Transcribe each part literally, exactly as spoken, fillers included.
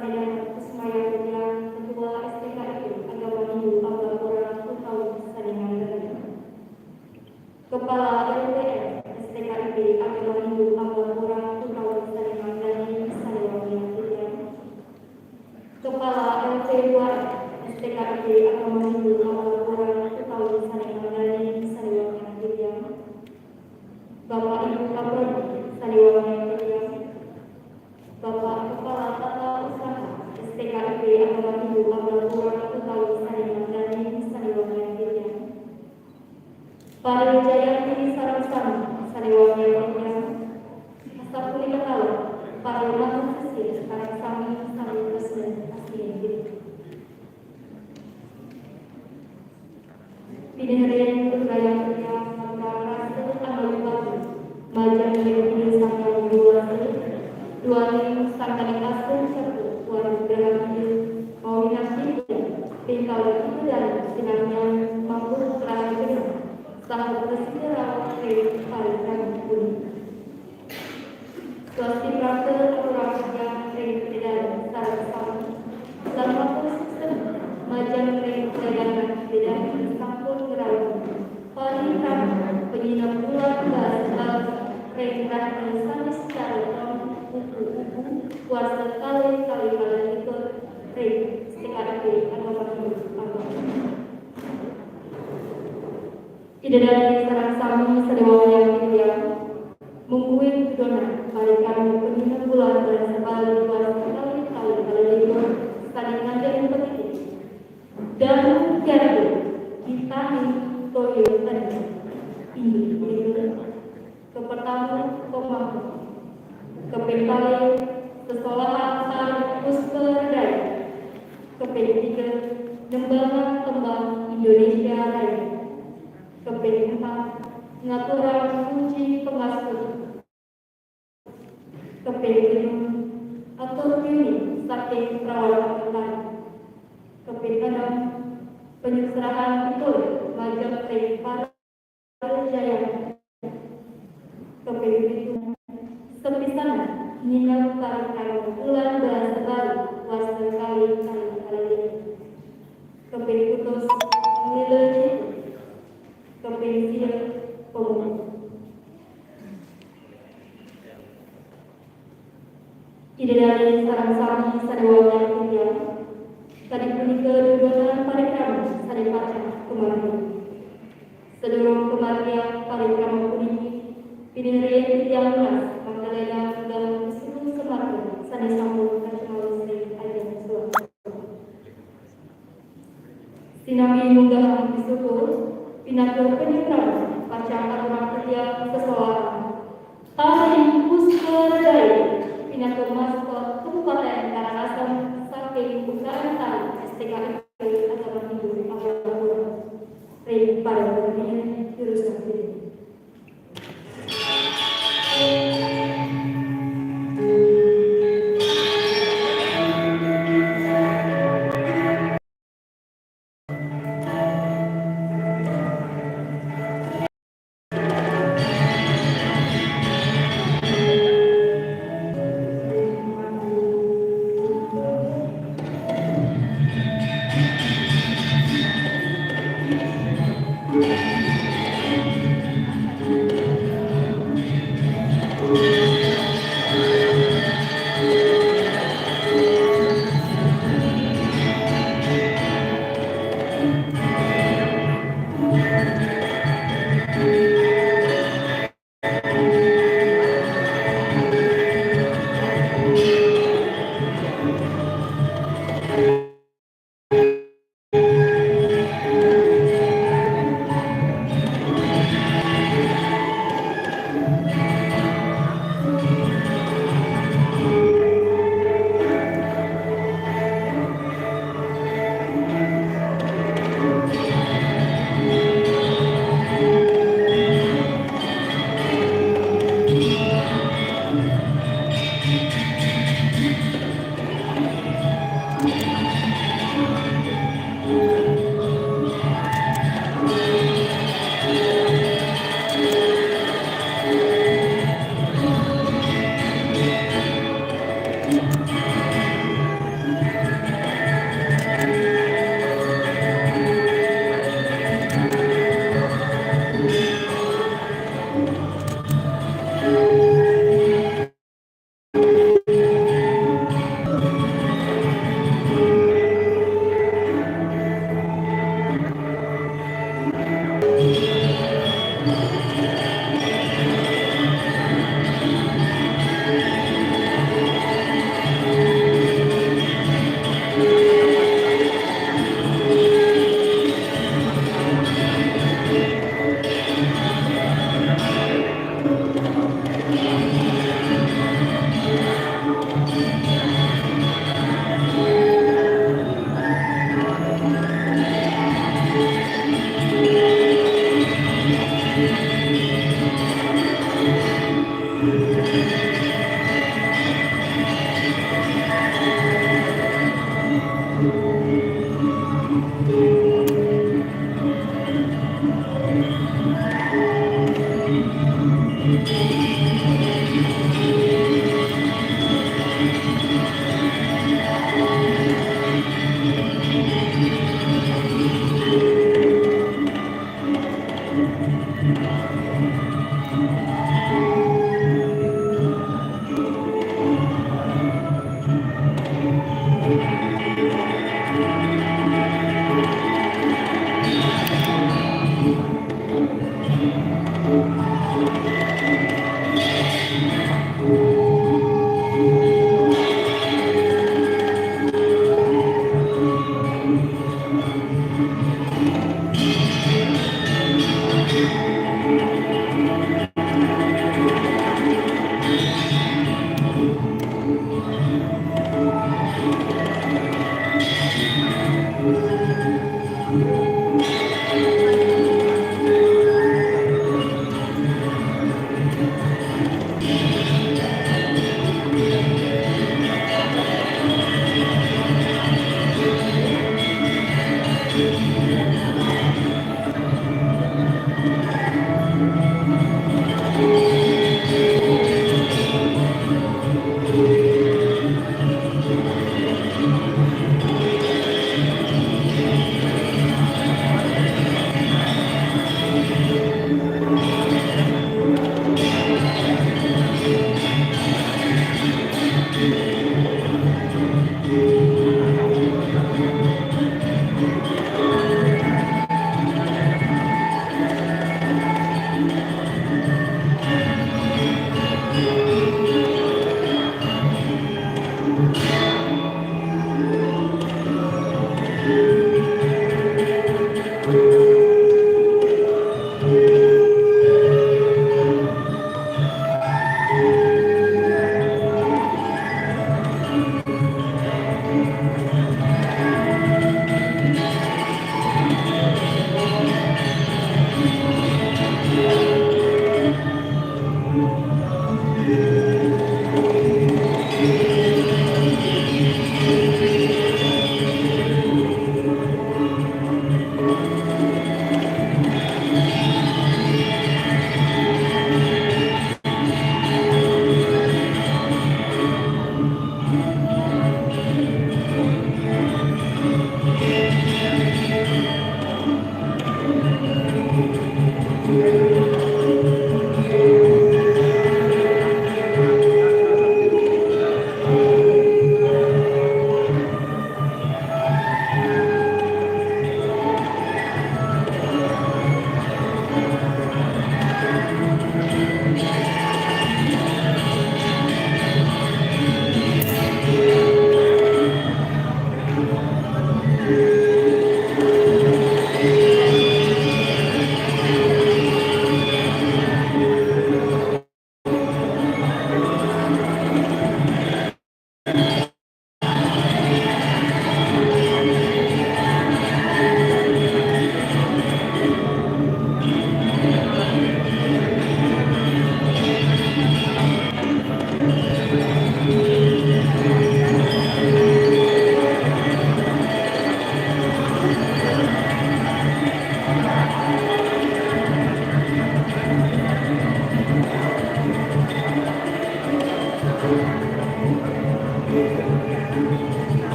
Kusmaya Ketua S T K I P Agama Hindu Ambarapuram Kutawi Saningan. Kepala L P M S T K I P Agama Hindu Ambarapuram Kutawi Saningan Saningan. Kepala L P dua S T K I P Agama Hindu Ambarapuram Kutawi Saningan Saningan. Bapak Ibu Kapolri Saningan. Bapak Kepala Tata Usaha S T K I P Agama Hindu Ambarapuram Kutawi Saningan Saningan. Pari Jayanti sareng sami sadewa nyawa. Sapunika kalih pari mangun sesir sareng sami sami tresna asih. Pineren Raya Ketua Matra Rasa Amal Batu Majang Dewi Sangkal Dewasa Duaning Sangkal Asih Satu Warga Hidup Mawinah Hidup Tingkal Hidup Sinangnya Mampu Kerana Saha prasida rawuh ring parikrama punika. Swasti prapta aturang titiang ring Ida Dané sareng sami, lan matur suksma majeng ring Ida Dané Ida sampun ngrawuh parikrama panyinem bulan Basa Bali ring rahina sané sacara ton uku-uku warsa kalih kalih kalih likur ring S T K I P Agama Hindu Ambarapuram. Ida Dané sareng sami sadewa nyawa titiang, mungguing dudonan parikrama panyinem bulan Basa Bali warsa kalih kalih kalih likur sané ngandhut patiti Danu Gardu Gitani Toyo Tani. Inggih punika, kapertama, pamahku. Kaping kalih, sesolahan sareng Puspa Redaya. Kaping tiga, nembangan tembang Indonesia Raya. Kaping empat, ngaturang puji pangastuti. Kaping lima, atur piuning saking prawan tari. Kaping enam, panyuksrahan pikul majeng ring para Jaya. Kaping pitu, sapisanan nyinem parikrama bulan Basa Bali warsa kalih kalih kalih. Kaping kutus, panglila cita. Kaping sia, pamuput. Ida Dané sareng sami sadewa nyawa titiang, kadi punika dudonan parikrama sané pacang kamargi. Sadurung kamargiang parikrama puniki, pineren titiang nunas mangda lédang dalam kesuruh semarga sané sampun kacawios ring ajeng suarga. Sinambi munggahang pisukur, pinaka panyuksma pacang aturang titiang sesolahan. Tari Puspa Redaya, pinaka maskot Kabupaten Karangasem saking Bukaan Tari S T K I P Agama Hindu Ambarapuram. Ring para pemimpin jurusan diri.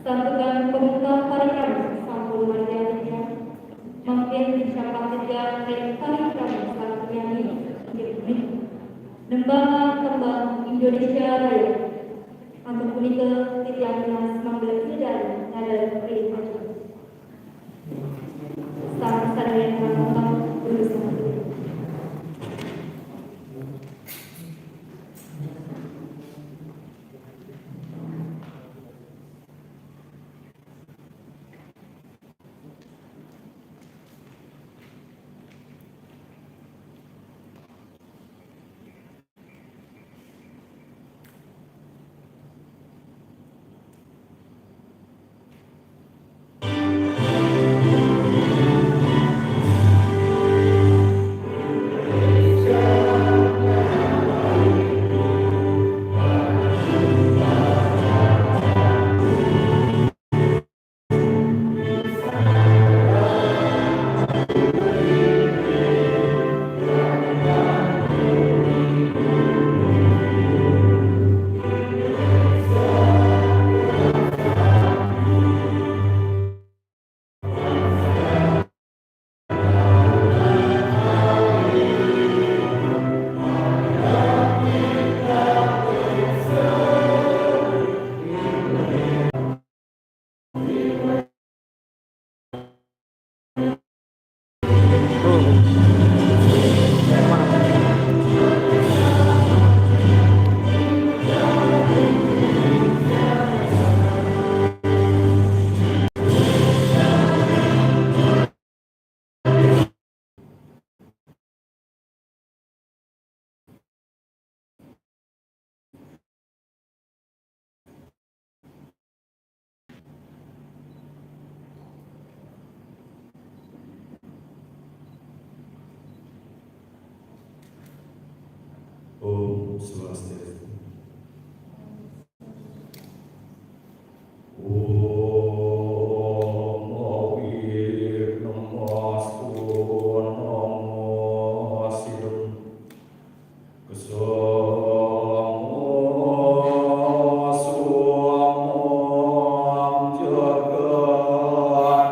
Santukan pembuka parikrama sampun margi titiang, mangkin siapa titiang ring parikrama salanturnyané, inggih punika nembangan tembang Indonesia Raya. Antuk punika titiang nunas mangda Ida Dané ngadeg ring acara. Sareng sadaya para tembang, durus. Om Swastiastu. Om Awighnamastu Namo Siddham. Ksama Swaminam Jagannatha.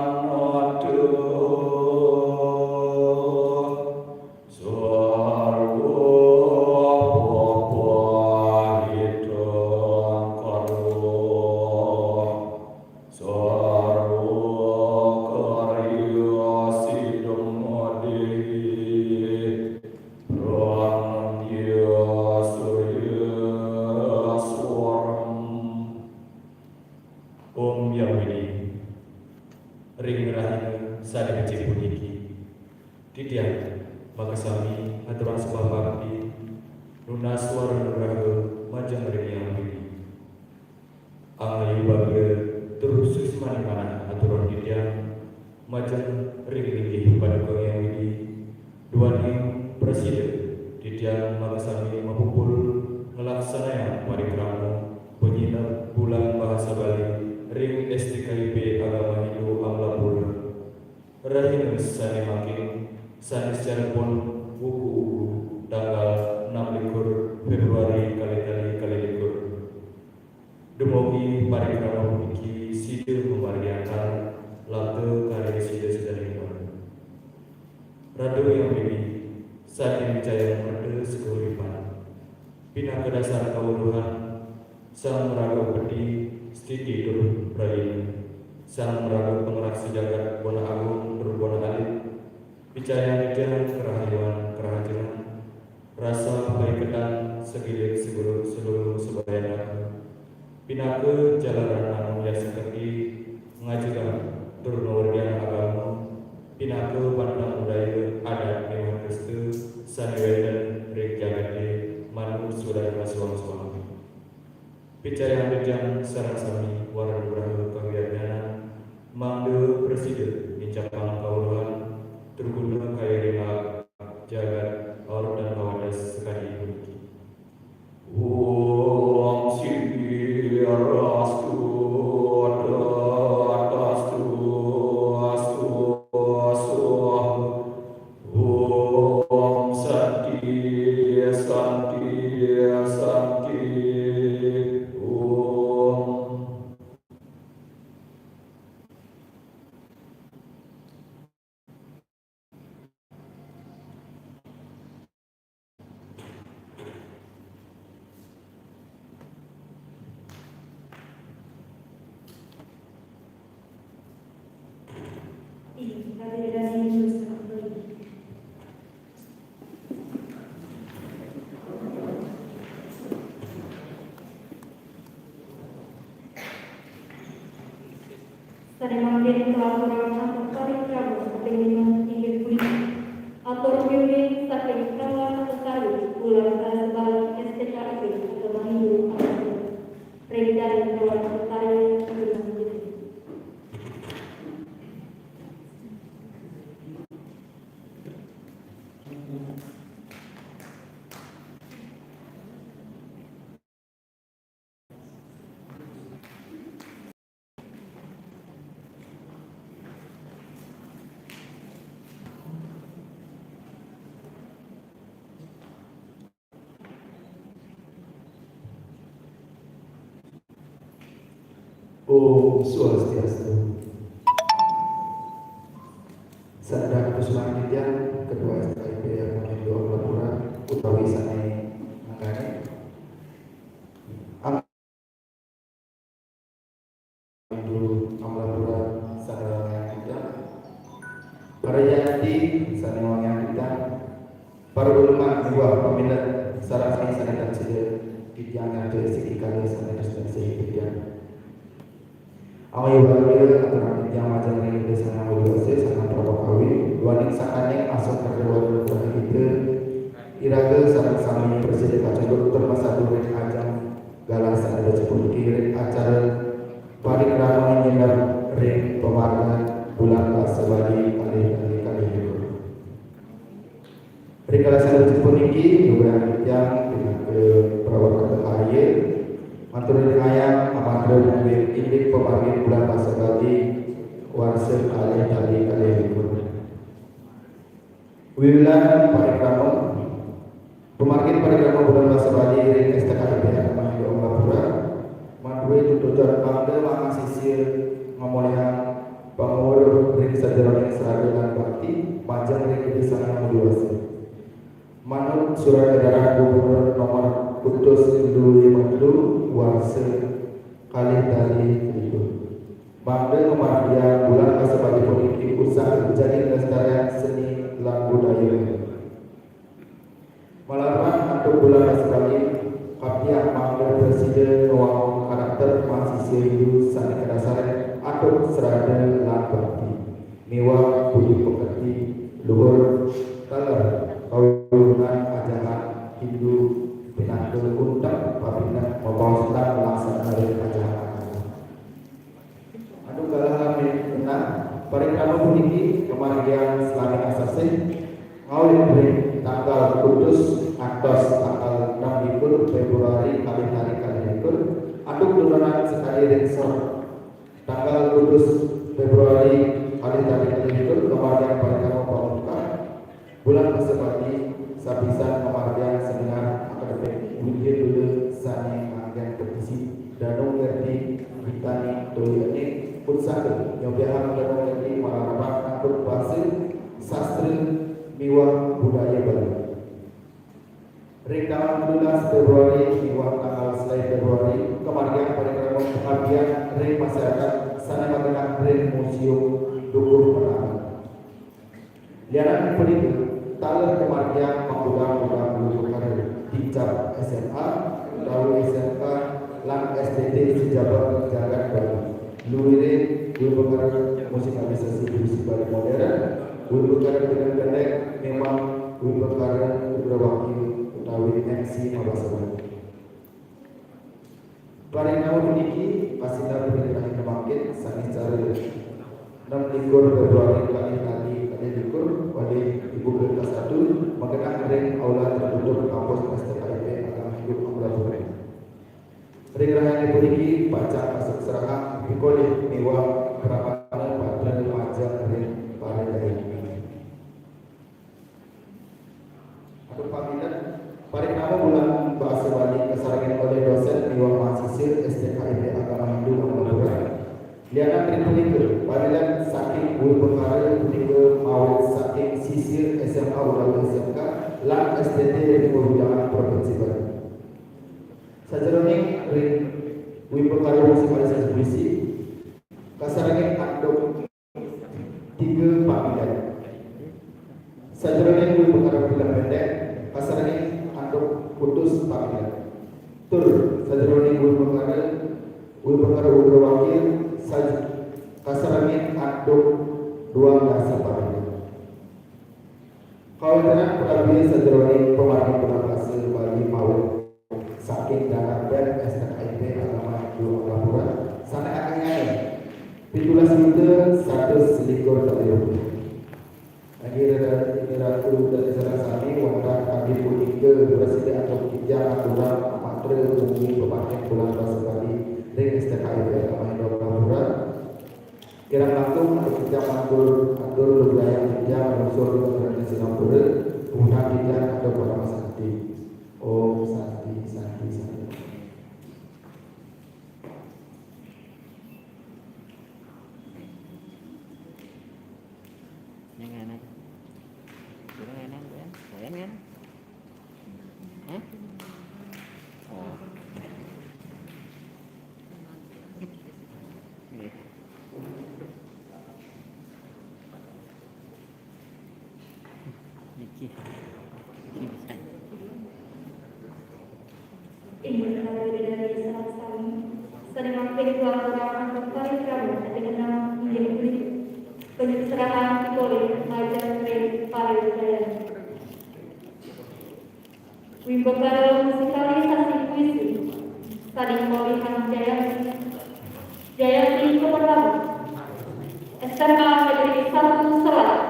Sarva papahitakaro, sarva karya siddham dehi, pranamya surya swaram. Om Hyang Widhi. Ring rahina sané becik puniki, titiang makasami aturang sembah pangapti, nunas wara nugraha majeng ring Hyang Widhi. Angayubaga tur suksmaning manah aturang titiang majeng ring linggih Paduka Hyang Widhi, duaning prasida titiang makasami mapupul nglaksanayang parikrama panyineb Bulan Bahasa Bali ring S D K I P Agama Hindu Amlapura. Rahina sané mangkin, sané sianipun wuku-wuku tanggal enam likur Februari kalih tali kalih likur. Dumugi parikrama puniki sida mamargi acara labda karya sida sadaya. Ratu Hyang Widhi, sané micayang merta sakuripan, pinaka dasar kaweruhan, sang maraga upeti, stiti tur prayina, sang maraga pangraksa jagat bona agung tur bona alit, picayang titiang karahayuan karahajengan, rasa paiketan sagilik saguru salungguh sabayantaka. Pinaka jalaran mangun yasa kerti, ngajegang tur ngawediang agama, pinaka pantang budaya adat miwah dresta sané wénten ring jagaté manut sudan masuang-suang. Picayang titiang sareng sami wara nugraha kawiadnyanan, mangda prasida nincapang kaweruhan, tur guna kairing jagat arutan kawadas sakadi puniki. Om Sri Rastu Tatastu Astu Swaha. Om Santi Santi Santi Om. Hadirin yang dimuliakan. Sané mangkin pelapor antuk parikrama saking lima inggih punika. Atur piuning saking Tengah Lestari, Bulan Basa Bali, S T K I P, Agama Hindu, Agama Hindu. Ring dari Dewan Sekretariat Hindu. Om Swastiastu. Sané dados mangkin, Ketua S T K I P Agama Hindu Amalapura utawi sané mangkane. Hindu Amalapura sané wangiang titiang. Para jati sané wangiang titiang. Para uleman miwah pamilet sareng sami sané tansaya titiang ngantos siki kalih sané tresna sih titiang. Awi warga aturang titiang majeng ring Ida Sang Hyang Widhi Wasa, Sang Hyang Parama Kawi, duaning sakaning asung kerta wara nugraha Ida, iraga sareng sami prasida kacunduk tur masadu ring ajeng galah sané becik puniki ring acara parikrama nyineb ring pamargian Bulan Basa Bali kalih tali kalih likur. Ring galah sané becik puniki, nugrahan titiang pinaka prawirta karya, matur ring ayam, amantra indik pamargian Bulan Basa Bali warsa kalih tali kalih likur. Wiwilan parikrama, pamargin parikrama Bulan Basa Bali ring S T K I P Agama Hindu Amalapura madué tuntutan mangda mangda sisia ngamolihang pangawur ring sajeroning sraga lan bakti majeng ring Ida Sang Hyang Widhi Wasa. Manut Surat Edaran Gubernur Nomor kutus telu lima telu warsa kalih tali likur. Mangda ngamargiang Bulan Basa Bali puniki usaha jagi nglestariang seni lan budaya. Malarapan antuk Bulan Basa Bali, kaptiang mangda prasida ngwangun karakter mahasiswa Hindu sané kadasarin antuk sraddha lan bakti miwah budi pekerti luhur taler kawilunan ajahan Hindu pinaka unteng pabineh mabaos lan nglaksanayang ajahan agama. Antuk galah lan menang, parikrama puniki kamargiang salami asasih, ngawit ring tanggal kutus ngantos tanggal enam likur Februari kalih tali kalih likur, antuk turunan sakadi ring sor. Tanggal kutus Februari kalih tali kalih likur, kamargiang parikrama pamungkah Bulan Basa Bali, sapisan kamargiang seminar akademik Widya Dula sané nganggén petisi Danu Kerti Gitani Toya Ening Utsaka nyobiahang Danu Kerti malarapan antuk basa, sastra, miwah budaya Bali. Ring tanggal tujuh belas Februari miwah tanggal selaé Februari, kamargiang parikrama pengabdian ring masyarakat sané magenah ring Museum Dukuh Menawi. Lianan punika, taler kamargiang makudang-kudang wiwekara tingkat S M A utawi S M K lan S D T sajaba jagat Bali. Luire wiwekara musikalisasi puisi Bali modern, wiwekara film pendek, miwah wiwekara putra wakil utawi M C mabasa Bali. Parikrama puniki kasineb ring rahina mangkin, sanicara enam likur Februari kalih tali kalih likur, badé dibuka kasatu, magenah ring aula tertutup kampus S T K I P Agama Hindu Amalapura. Ring rahina puniki pacang kaseksrahang pikolih miwah pramana patra majeng ring para dané. Atur pamilet, parikrama Bulan Basa Bali kasarengin olih dosen miwah mahasiswa S T K I P Agama Hindu Amalapura. Lianan ring punika, pamilet saking wiwekara punika mawit saking sisia S M A utawi S M K lan S T T ring wewidangan provinsi Bali. Sajeroning ring wiwekara musikalisasi puisi, kasarengin antuk tiga pamilet. pendek, kasarengin antuk putus pamit. Tur, sajeroning wimbakara, wimbakara ugra wakil, saj-, kasarengin antuk duang dasa pamit. Kawéntenan prabeya sajeroning pamargi Purnagrasa Bali mawit saking Dangar Band S T K I P Agama Hindu Amrapura sané anggengané pitulas yuta satus selikur tali rupiah. Inggih Ratu dan sareng sami, wantah kadi punika prasida antuk titiang aturang mantra mugi pamargin Purnagrasa Bali ring S T K I P Agama Hindu Amrapura. Kirang langkung antuk titiang matur, atur lugrayang titiang lungsur ring Singapura, punapi titiang antuk parama santi. Om Santi, Santi, Santi. Yang enak. Yang enak, ya. Yang enak. Hah? Oh. Iya. Niki. Niki bisa. Inggih menawi dari sareng sami, sané mangkin kula aturang antuk parikrama ati enam inggih punika penyerahan pikolih majeng ring parijayan. Wimbakara musikalisasi puisi sané kaolihang Jayanti. Jayanti kapertama, S M A Negeri satu Selat.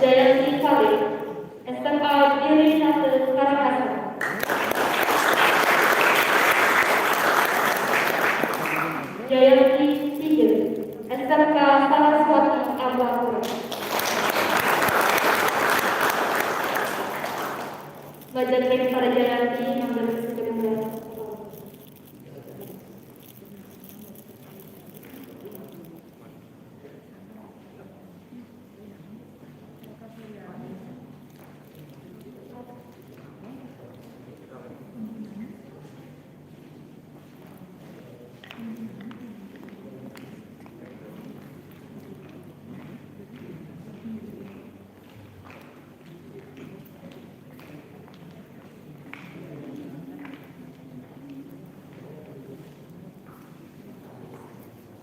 Jayanti kalih, S M A Giri Nata Karangasem. Jayanti tiga, S M K Saraswati Amrapura. Majeng ring para Jayanti mangda sekedar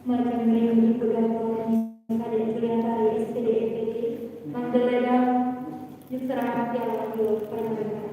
Majeng ring Ibu Dato Kadek Juliantari, S P D, M P D, mangda ledang nyerahang piala dua permainan.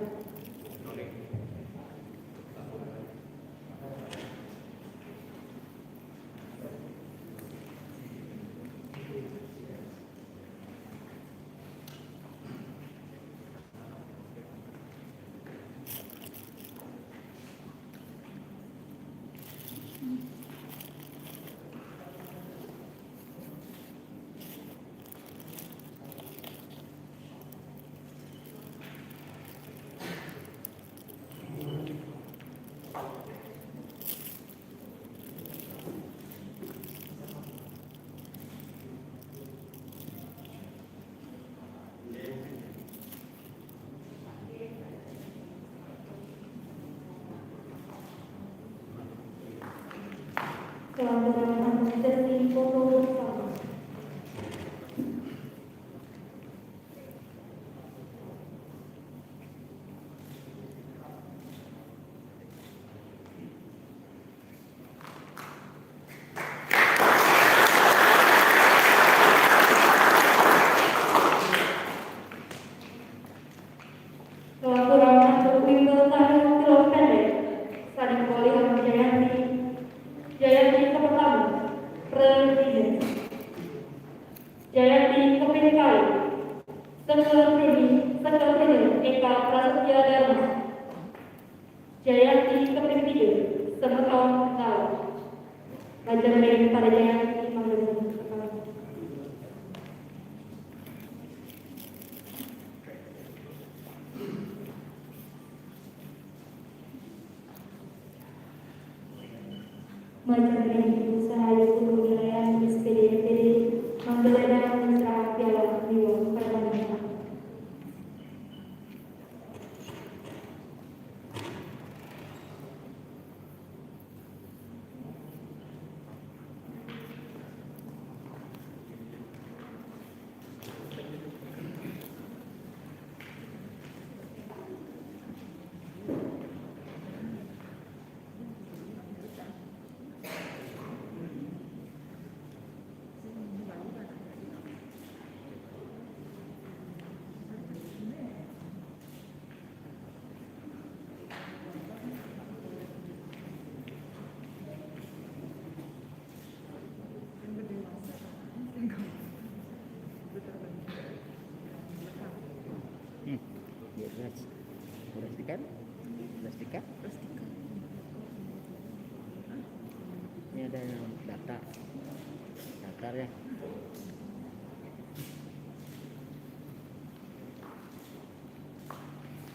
Kelanturan sesi foto bersama. Laporan antuk Wimbel Tanu Film Pendek, sané kaolihang Jayanti, Jayanti kapertama, Prelin Jayanti kaping kalih, Sekel Pruni, Sekel Pruni, Eka Prasetya Dharma. Jayanti kaping tiga, semeton kalih. Majeng ring para Jayanti mangda. Majeng ring Ibu Sahayu Purwinaya, S P D, M P D, mangda ledang nyerahang piala miwah permainan. Hmm, ya, beras. Beras ikan? Beras ikan? Beras ikan. Ini ada yang datar. Datar ya.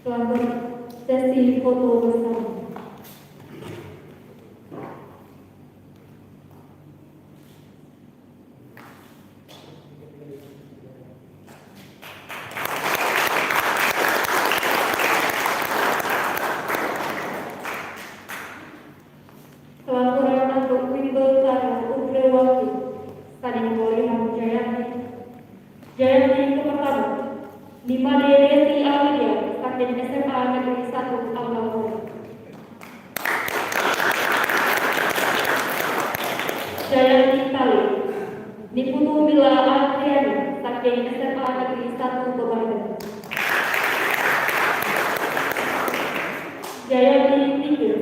Selanjutnya, sesi foto bersama. Selapuran antuk Wimbel Karya Ugra Wakil, sané maulihan Jayanti. Jayanti kapertama, Ni Madé Desi Awidya, saking S M A Negeri satu Aula Pura. Jayanti kalih, Ni Putu Mila Adriani, saking S M A Negeri satu Bebandem. Jayanti tiga,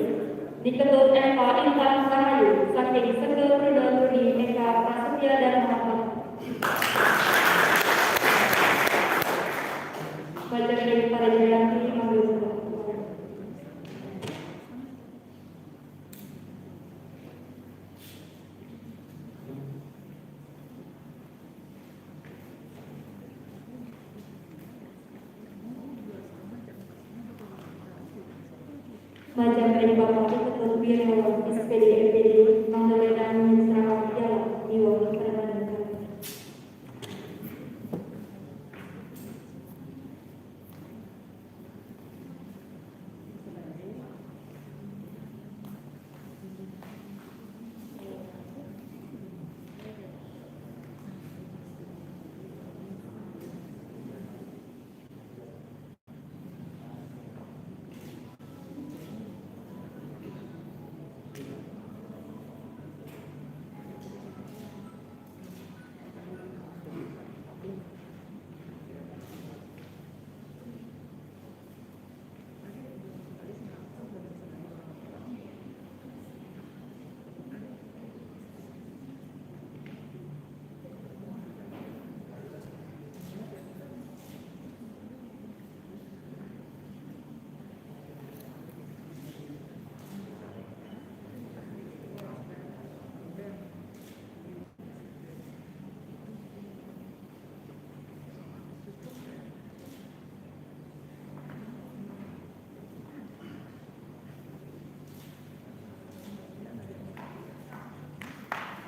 Ni Ketut Eva Intan Rahayu, saking Sangga Perguruan Tinggi Eka Prasetya Dharma Bakti. Bajang ring para jayanti manggih. Majeng ring Bapak Ketut Wirawan, S P D, M P D, mangda lédang nyerahang piala miwah permadani.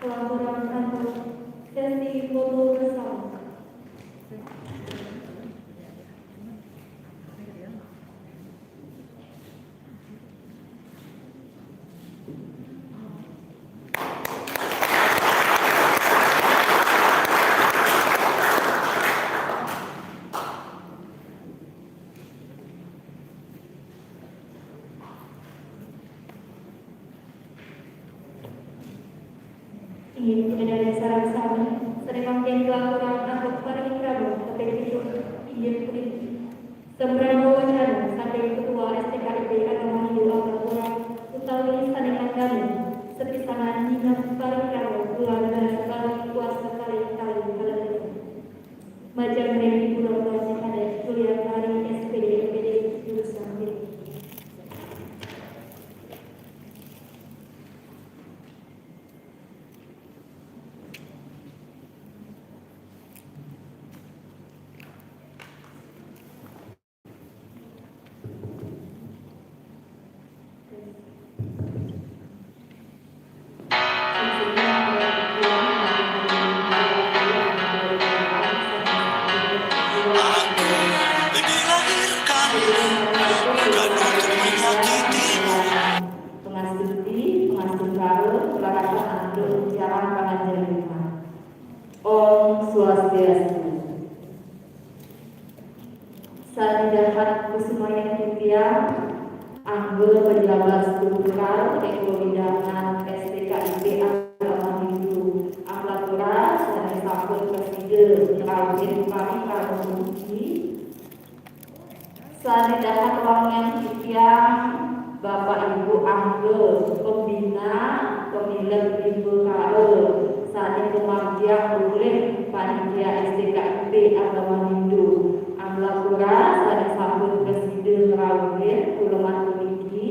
Selapuran antuk sesi foto bersama. Inggih, Ida dané sareng sami, sané mangkin kelakuan antuk paring krama kaping pitu, inggih punika sambrama wacana saking Ketua S T K I P Agama Hindu Aula Pura utawi sané manggani sepisanan nyineb paring krama bulan Basa Bali puasa kalih tali kalih. Majeng ring Ibu Doktor Kadek Julian Mari, S P D, M P D, jurusan P D. Pangastiti, pangastungkara, pangarapan antuk jaran panganjali. Om Swastiastu. Sané dahat kusumayang titiang, angga pejabat struktural Eko Widangan S T K I P Agama Hindu Aula Pura, sané sampun prasida ngrauhin parikrama puniki. Sané dahat wangiang titiang, Bapak Ibu angga pembina, pemilet bimbakara, sané kamargiang olih panitia S T K I P Agama Hindu Amlapura sané sampun prasida ngrawuhin lemah puniki,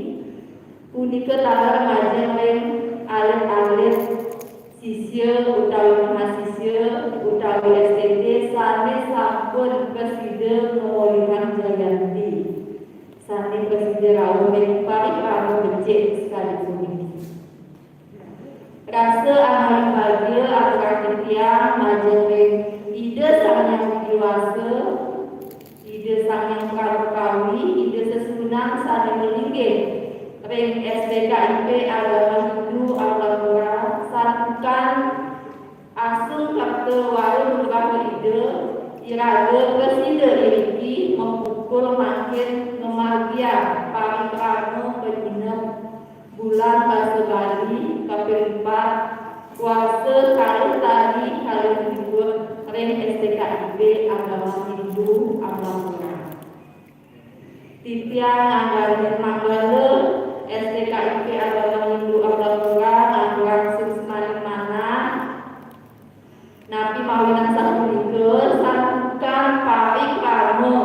punika taler majeng ring alit-alit sisya utawi mahasisya utawi S T D sané sampun prasida ngamolihang Jayanti, sané prasida rawuh ring parikrama becik sekalipun niki. Rasa angayu bagia aturang titiang majeng ring Ida Sang Hyang Widi Wasa, Ida Sang Hyang Prama Kawi, Ida Sesuhunan sané malinggih ring S D K I P Agama Hindu Amlapura, santukan asung kerta wara nugraha Ida, iraga prasida iriki mapungkur mangkin ngamargiang parikrama panyinem Bulan Basa Bali kaping empat, warsa kalih tali kalih likur ring S D K I P Agama Hindu Amlapura. Titiang ngangganin manggala S D K I P Agama Hindu Amlapura ngaturang suksmaning manah. Napi mawinan sapunika, santukan parikrama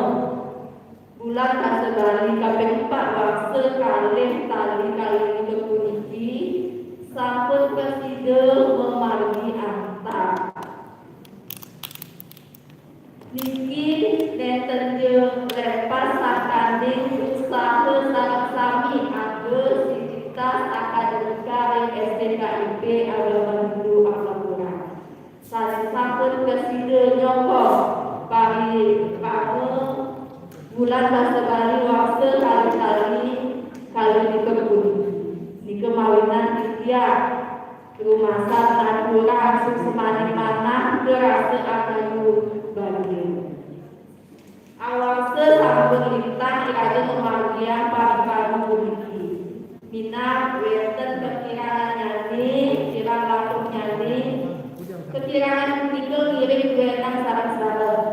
Bulan Basa Bali kaping empat warsa kalih tali kalih likur puniki sampun prasida mamargi antar. Niki nénten ja lepas sakadi usaha sareng sami angga Sivitas Akademika ring S D K I P Agama Hindu Amlapura. Sané sampun prasida nyokong parikrama Bulan Basa Bali warsa kalih tali kalih likur puniki. Nika mawinan titiang rumasa ngaturang suksmaning manah rasa angayu bagia. Awarsa sampun lintang iraga ngamargiang parikrama puniki. Minab wénten kakirangannyané, kirang langkungnyané, kakirangan punika ngiring wenang sareng-sareng.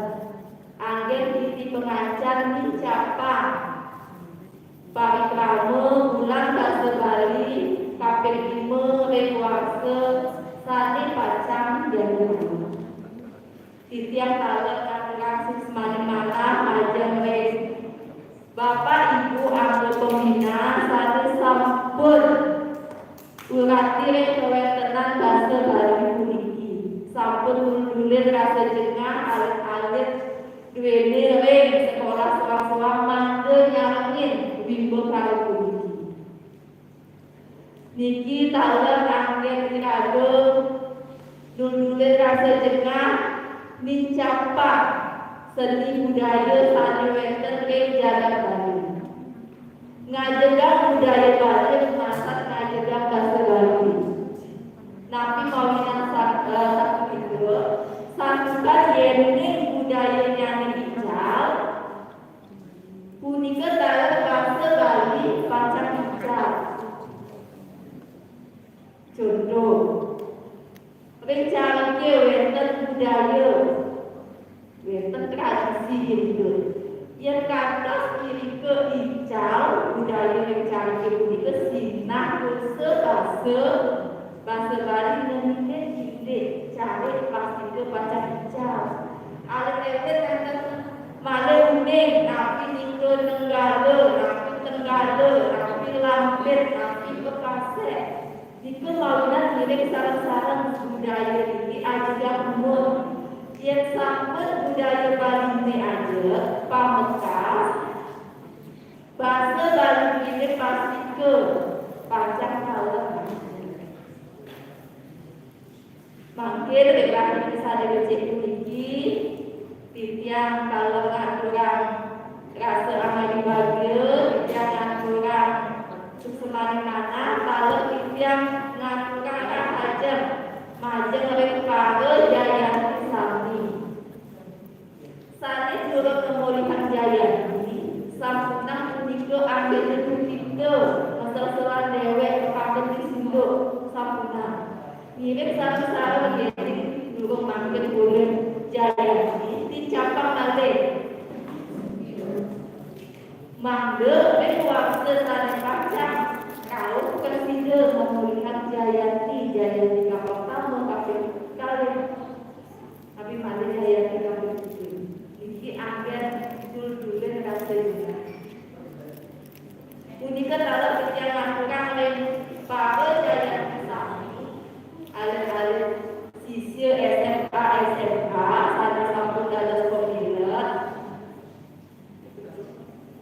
Anggén titi pangancan nincapang parikrama Bulan Basa Bali kaping lima ring warsa sané pacang jagi malih. Titiang taler ngaturang suksmaning manah majeng ring Bapak Ibu angga pembina sané sampun urati ring kawéntenan basa Bali puniki, sampun nundulin rasa jengah alit-alit duéné ring sekolah soang-soang mangda nyarengin wimbakara puniki. Niki taler anggén iraga nundulin rasa jengah nincapang seni budaya sané wénten ring jagat Bali. Ngajegang budaya Bali, maksat ngajegang basa Bali. Napi mawinan sa-, eh, sapunika, santukan yéning budayanyané ical, punika taler basa Bali pacang ical. Conto, ring cariké wénten budaya, wénten tradisi irika. Yén kantos irika ical budaya ring cariké punika, sinah kosa basa, basa Bali ngenénin indik carik pastika pacang ical. Alit-alit nénten malih uning, napi nika nenggala, napi tenggala, napi lambit, napi pekasék. Nika mawinan ngiring sareng-sareng budaya niki ajegang umur. Yén sampun budaya Baliné ajeg, pamekas, basa Baliné pastika pacang taler. Mangkin ring rahina sané becik puniki, titiang taler ngaturang rasa angayu bagia, titiang ngaturang suksmaning manah, taler titiang ngaturang rahajeng majeng ring para jayanti sami. Sané durung ngamolihang jayanti, sampunang punika anggéna duhita, maselselan déwék, kapangget ring sinduk, sampunang. Ngiring sareng-sareng yéning durung mangkin polih jayanti, tincapang malih. Mangda ring warsa sané pacang rauh prasida ngamolihang jayanti, jayanti kapertama, kaping kalih. Napi malih jayanti kaping tiga. Niki anggén Punika taler titiang ngaturang ring para Jayanti sami, alit-alit sisia S M A, S M A sané sampun dados pamilet,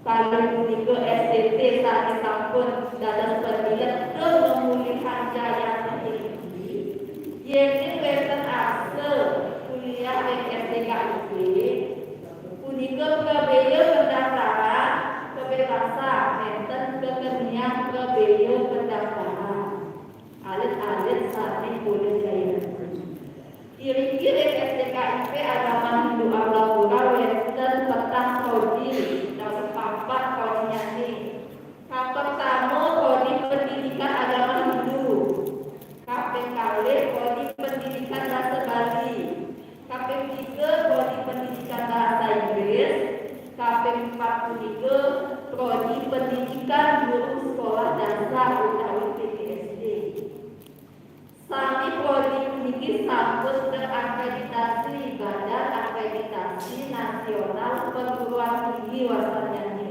kalih punika S D T sané sampun dados pamilet tur ngamulihang Jayanti niki, yéning wénten arsa kuliah ring S D K I P, punika prabéa pendaftaran, kabébasan nénten kakeniang prabéa pendaftaran. Alit-alit sané polih Jayanti. Iriki ring S D K I P Agama Hindu Amrapura wénten petang prodi utawi papat prodinyané. Kapertama, prodi pendidikan agama Hindu. Kaping kalih, prodi pendidikan basa Bali. Kaping tiga, prodi pendidikan bahasa Inggris. Kaping empat punika, prodi pendidikan guru sekolah dasar utawi P G S D. Sami prodi puniki sampun terakreditasi Badan Akreditasi Nasional Perguruan Tinggi Wasanyani.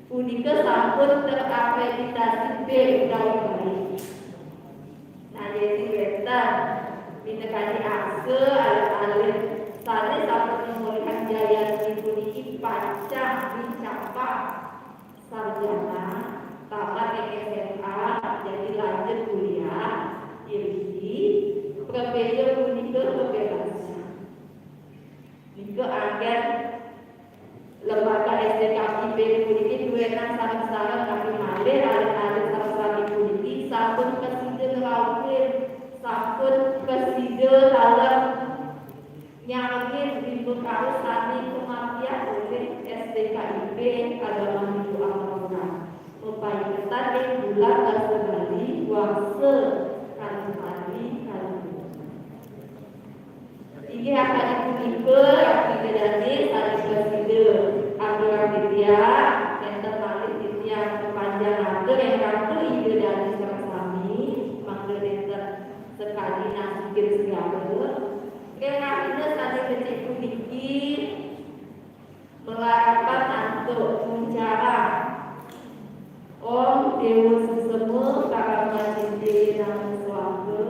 Punika sampun terakreditasi B utawi baik. Nah, yéning wénten minakadi arsa alit-alit sané sampun ngamolihang Jayanti puniki pacang dicapang sarjana, tamat ring S M A, jadi lanjut kuliah, iriki prabéa punika kabébasan. Nika anggén lembaga S D K I P puniki duénang sareng-sareng, napi malih alit-alit sareng sami puniki sampun prasida ngrauhin, sampun prasida taler nyarengin rimba kaur sané kamargiang olih S D K I P Agama Hindu Amrapura. Mapaiketan ring Bulan Basa Bali, warsa kalih tali kalih. Inggih, asapunika Ratu Ida Dané sané prasida aturang titiang, nénten malih titiang kapanjang atur ring Ratu Ida Dané sareng sami, mangda nénten sakadi nasikin segara. Ring rahina sané becik puniki, malarapan antuk muncarang Om Déwa Sesema Parama Cindé Namo Swaha.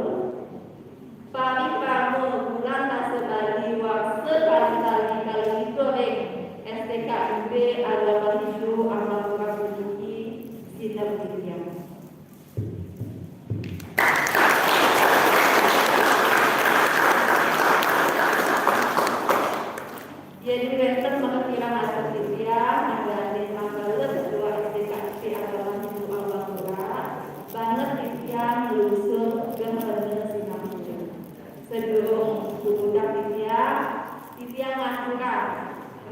Parikrama Bulan Basa Bali warsa kalih tali kalih likur ring S D K I P Agama Hindu Amrapura puniki sineb titiang. Yén wénten makapirang atur titiang, mangdané manggala Ketua S D K I P Agama Hindu Amrapura, banget titiang nglungsur geng rena sinampunan. Sadurung puputang titiang, titiang ngaturang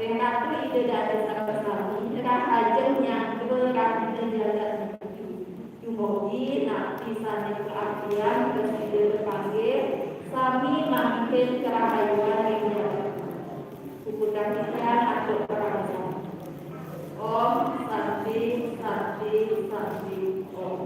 ring Ratu Ida Dané sareng sami, rahajeng nyanggra rahina jagat niki. Dumugi napi sané kaartiang prasida kapanggih, sami manggihin karahayuan ring jagat. Puputang titiang antuk parama santi. Om Santi, Santi, Santi, Om.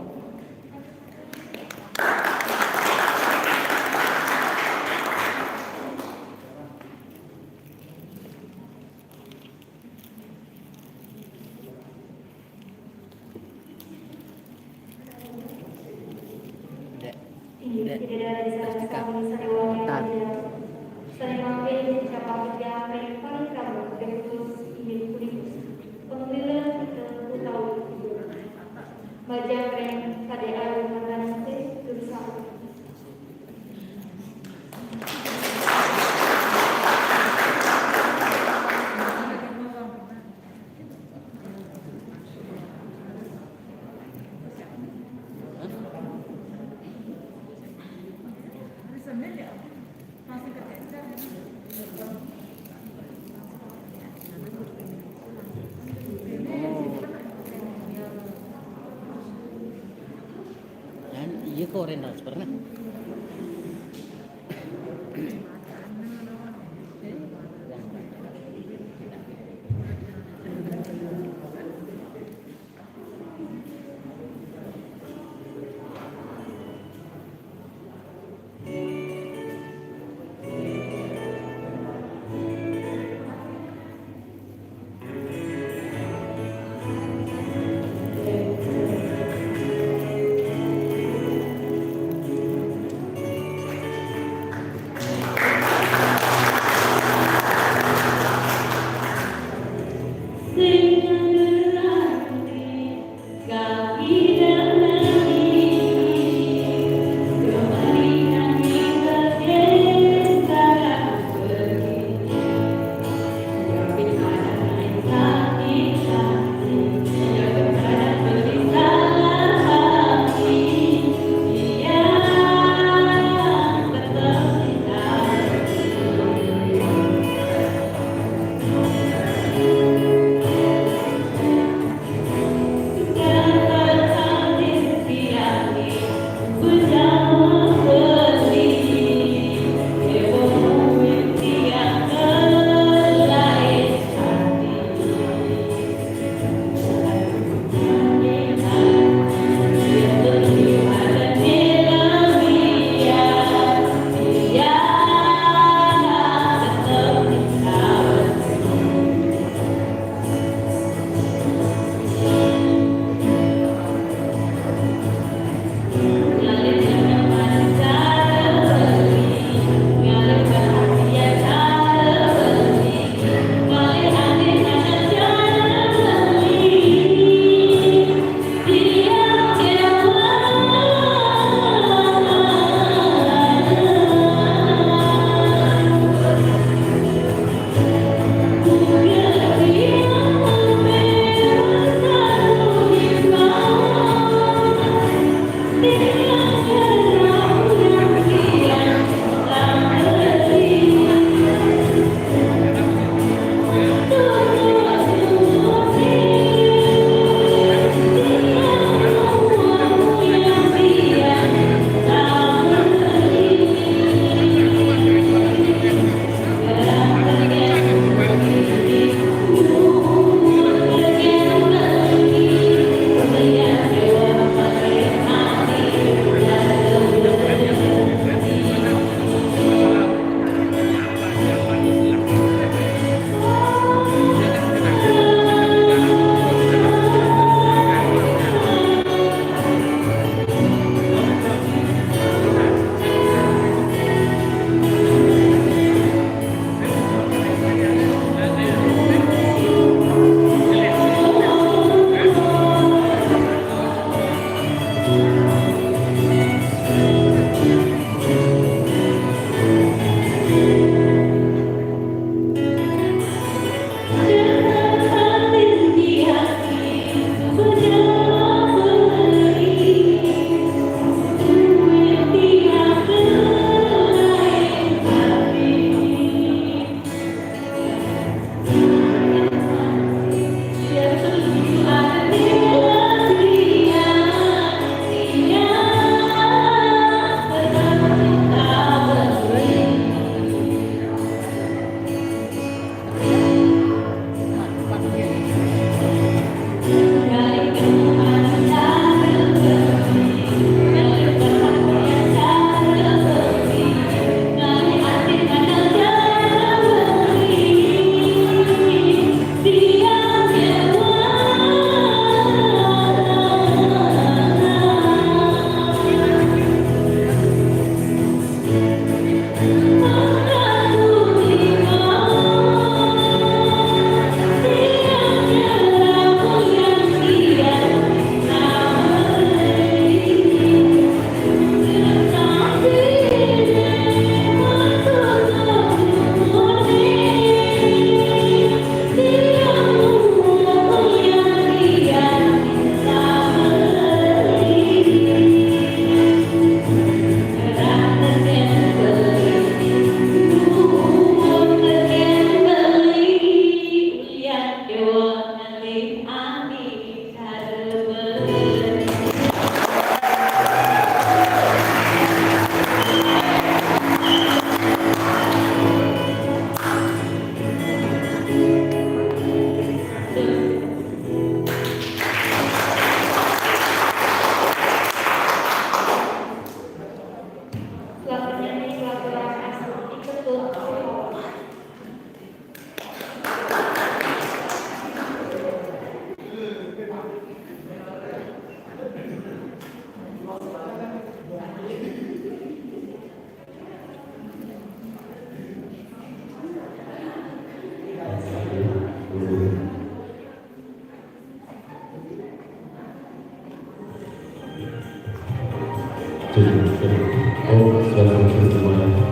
Dek. Inggih, Dek. Tidak ada di sana. Bentar. Saya mungkin ucapan yang paling kamu terus ingin kulit. Pemilihan kita tahu. Majang ring Kadek Ayu Mandansih, Dursawi. Dan iya kok orang transfer nah. Om Swastiastu semuanya.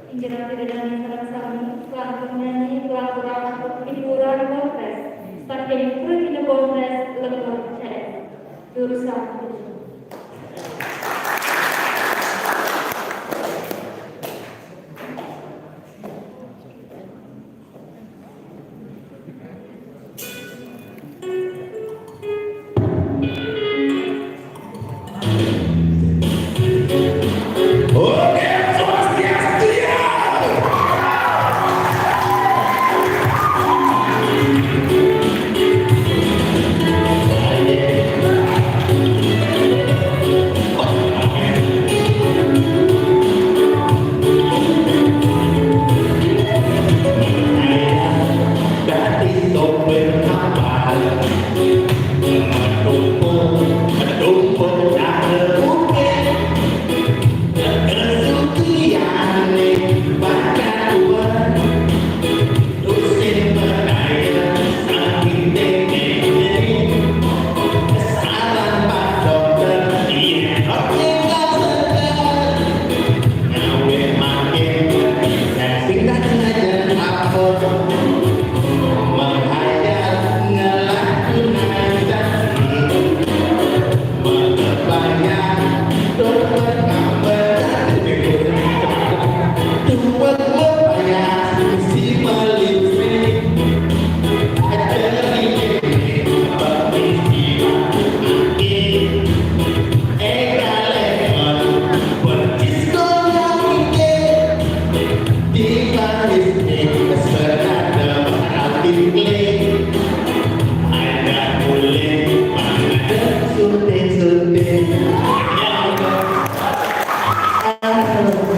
Inggih ratu ida dané sareng sami, langkung nyanyi pelakura hiburan Polres saking Kru Kinebon Res Lembur C S. Durusang.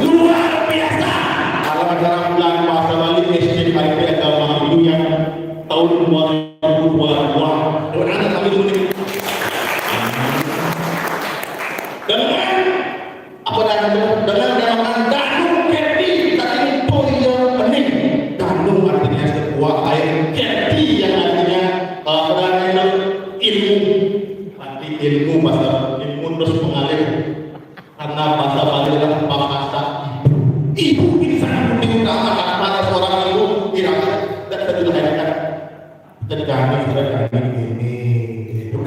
Luar biasa. Dalam acara bulan bahasa Bali S D K I P Agama Hindu yang tahun dua ribu dua puluh dua. Dengan apa, dengan, dengan danu Kerti, tadi poin yang penting. Danu artinya sebuah air, Kerti yang artinya, eh, apa namanya, ilmu. Berarti ilmu, bahasa ilmu terus mengalir. Karena bahasa Bali adalah bahasa ibu. Ibu ini sangat penting utama, karena seorang ibu tidak, tidak bisa dilahirkan. Jadi kami sudah kami ini, gitu.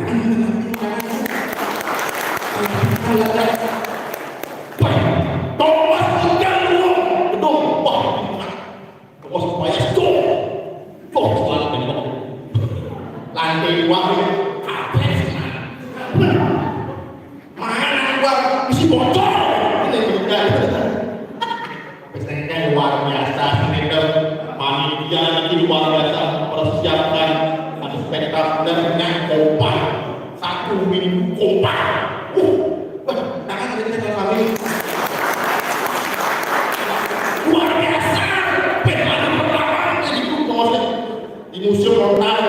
Thomas tinggal dulu. Gedung, wah, Thomas payah, tuh. Tuh, selalu tembok. Lantai dua, kabeh. Mana dua, isi bocor. Ini bukan. Peserta luar biasa, sini ke panitia ini luar biasa, persiapkan satu spektakuler, kompak, satu minggu kompak. Uh, wah, tangan kita ke kami. Luar biasa. Pengalaman pertama di grup, maksudnya, di museum Lontar.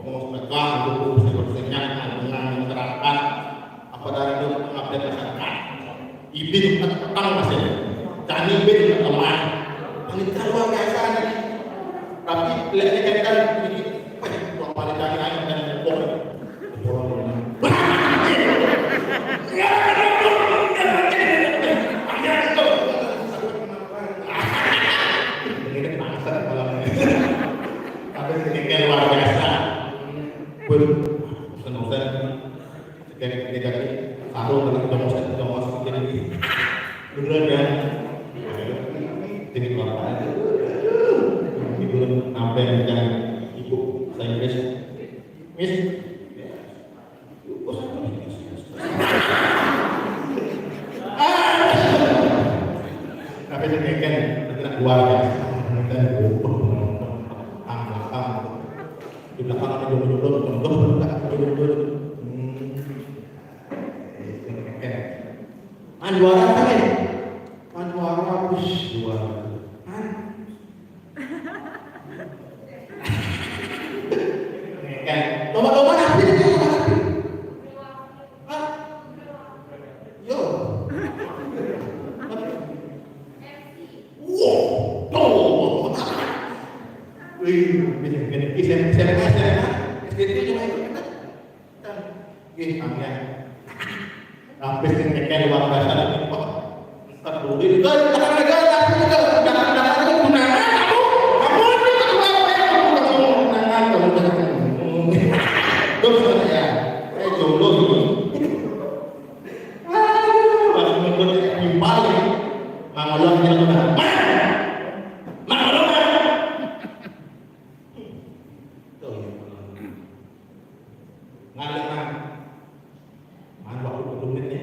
Ngomong sedekah, untuk bersih-bersihnya dengan masyarakat. Apa dari itu pengabdian masyarakat? Ibin petang masih. Cani ibin teman. Panitia luar biasa nih. Tapi lihatnya kan, kan ini, wah, tuang panitia lain dan bohong. Ini kan bangsa malam ini. Tapi ini kan luar biasa. Pun senang saya. Kayak, kayak sarung dengan Thomas, Thomas, jadi beneran ya. Jadi bapak aja. Ini belum sampai yang ibu saya Inggris. Miss. Tapi saya kan luar biasa. Kita di belakang ada jomblo-jomblo, jomblo, jomblo. Hmm. Man juara kan ya? Man juara, wis juara. Man. Iki S M P, S M A, S D T cuma itu kan. Nggih, sampeyan. Habis ning T K luar biasa. Wah, peduli. Hei, tenang aja, aku juga. Jangan, jangan, jangan, undangan kamu. Kamu ini ketua P M, kamu undangan, kamu jangan. Terus saya, saya jomblo gitu. Aduh, pas ngikut timpal ya. Mang Olong bilang udah, "Mang! Mang Olong, Mang!" Tuh, ya, Mang. Ngalih, Mang. Mang, waktu belum ini.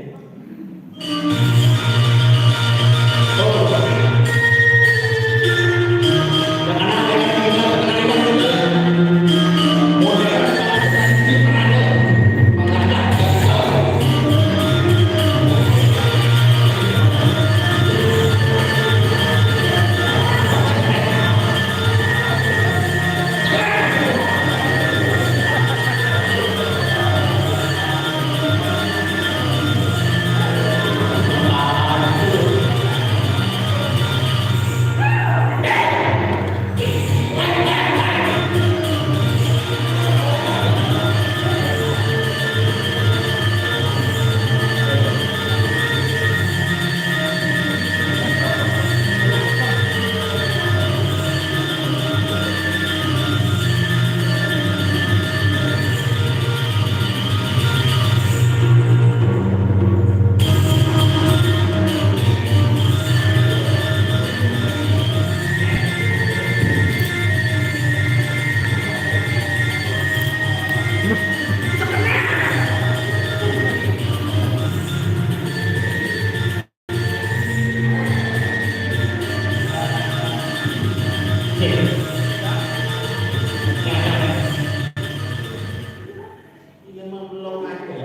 Iya, mah belum ada.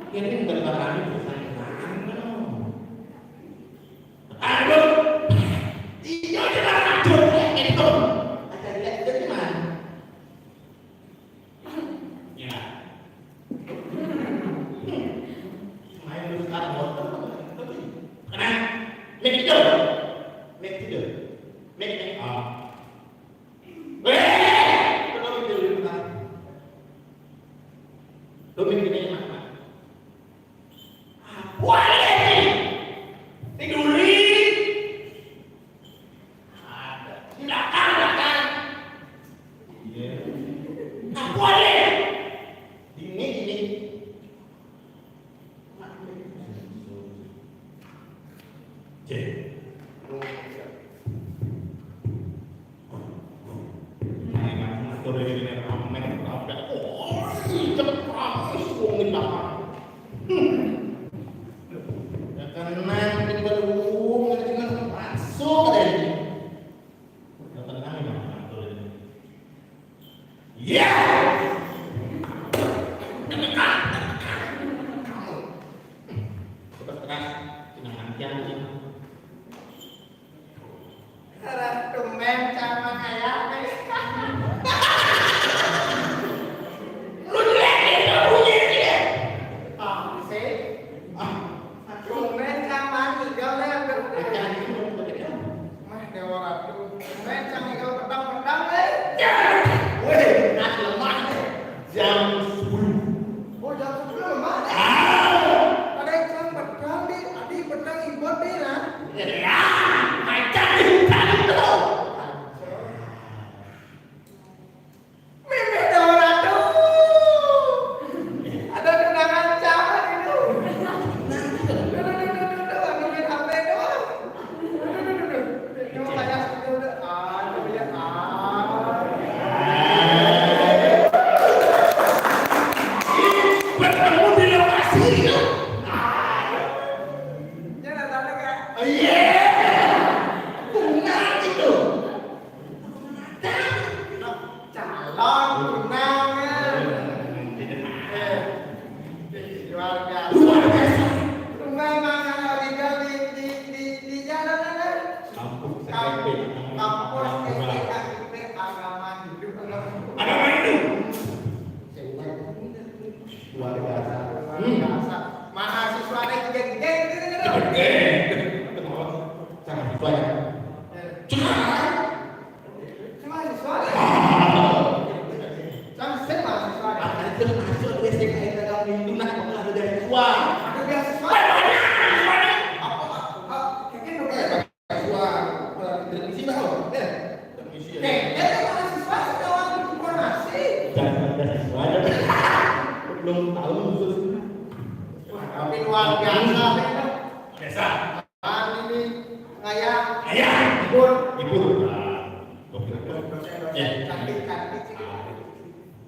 Ini bentar lagi bisa. Aduh. Iya, dia lanjut. Itu. Ada lihat itu di mana? Ya. Main lu sekarang, bos. Kenapa? Make tidur. Make tidur. Make, make. Ah. Weh! Coba mikir dulu, Pak. Lu mikirnya gimana, Pak? Ah, boleh nih. Tidurin. Ada. Belakang, belakang. Iya. Ah, boleh. Dini, dini. Cek. Nah, ini ngatur ini, ini rame, rame. Oh, cepet rame, wong ini rame. Hmm. Ya, tenang, ini baru ngomong, ini cuma masuk aja ini. Ya, tenang, ini ngatur ini. Iya. Tekan, tekan. Kamu. Terus, terus. Tenang, nanti aja. Arah tumben sama kayak nih. Lu jelek ya, lu jelek ya. Ah, sih. Ah. Tumben sama Igal ya, acan itu mau bekerja. Mah, Dewa Ratu. Tumben sama Igal petang-petang, eh. Ya. Weh, nasi lemah deh. Jam sepuluh. Oh, jam sepuluh lemah. Ah. Ada yang petang di, adi petang ibot deh, nah. Ya, acan di hutan itu. Mimih Dauratu. Ada tunangan camat itu. Duh, duh, duh, duh, duh, duh, ambilin H P doang. Duh, duh, duh, duh, duh. Ini mau tanya sebelum, duh. Ah, itu dia. Ah. Bertemu di lokasi itu. Ah. Ya, datangnya kayak, iya. Tunangan itu. Calon tunangan. Eh, luar biasa. Luar biasa. Memang yang original di, di, di, di jalan, kan? Kampus Kam-, S M P, kampus S M P, K I P, agama hidup, agama hidup. Agama hidup. Luar biasa. Luar biasa. Mahasiswanya geng-geng gitu, gitu. Geng. Mahasiswanya. Eh. Cuma Cuma sesuai.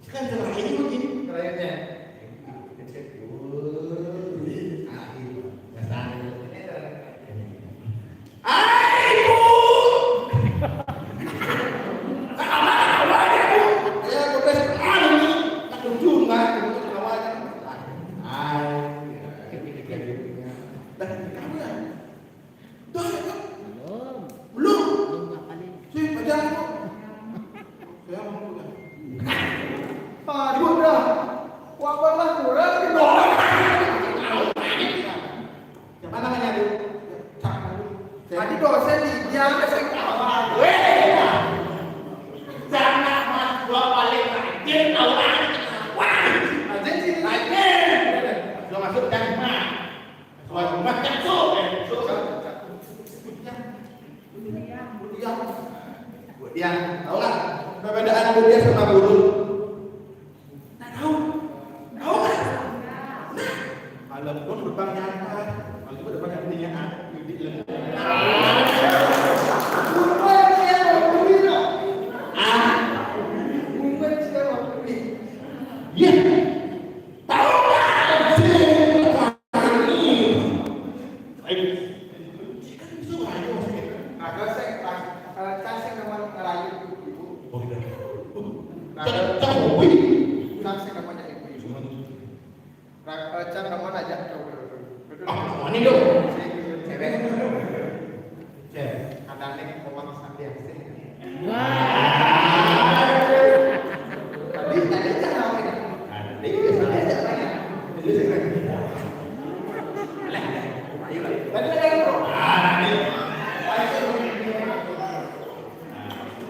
Kan sama ini begini, kerayanya. Ayo, Bu! Sama awalnya, Bu! Ya, gue kasih tahu nih. Tak ujung, kan? Awalnya. Ayo. Dan kamu ya? Tuh, ya, Bu. Belum. Belum. Belum ngapalin. Sih, baca, Bu. Saya mau udah. Pak, Bu, udah. Wah, malah kurang, gitu. Siapa namanya, Bu? Tadi dosen di dia, saya kawan. Weh, sama Mas, gua paling rajin, tahu banget. Wah, rajin sih. Rajin. Gua masuk dan Mas. Mas, Mas, caksu. Eh, caksu. Budian. Budian. Budian. Tahu nggak perbedaan Budian sama Bulu? Nggak tahu. Tahu nggak? Nah, kalau pun berbank nyata, kalau itu berbank nyata, ah, di, di, ah, iya, tahu nggak? Ayo. Kan itu aja maksudnya. Ada saya, eh, saya nggak mau ngerayu ibu. Oh, iya. Nah, cak, cak, wih. Nah, saya nggak mau jadi ibu. Cuman. Nah, eh, Cak, nggak mau aja. Tuh, tuh, tuh. Ah, mau nih, dong. Cewek. Cewek. Katanya ngomong sambil sih. Wah. Tadi, tadi Cak ngomong. Tadi, tadi Cak nanya. Tadi Cak nanya. Alah, ayo lah. Tadi ada yang ngomong. Ah, tadi. Ayo.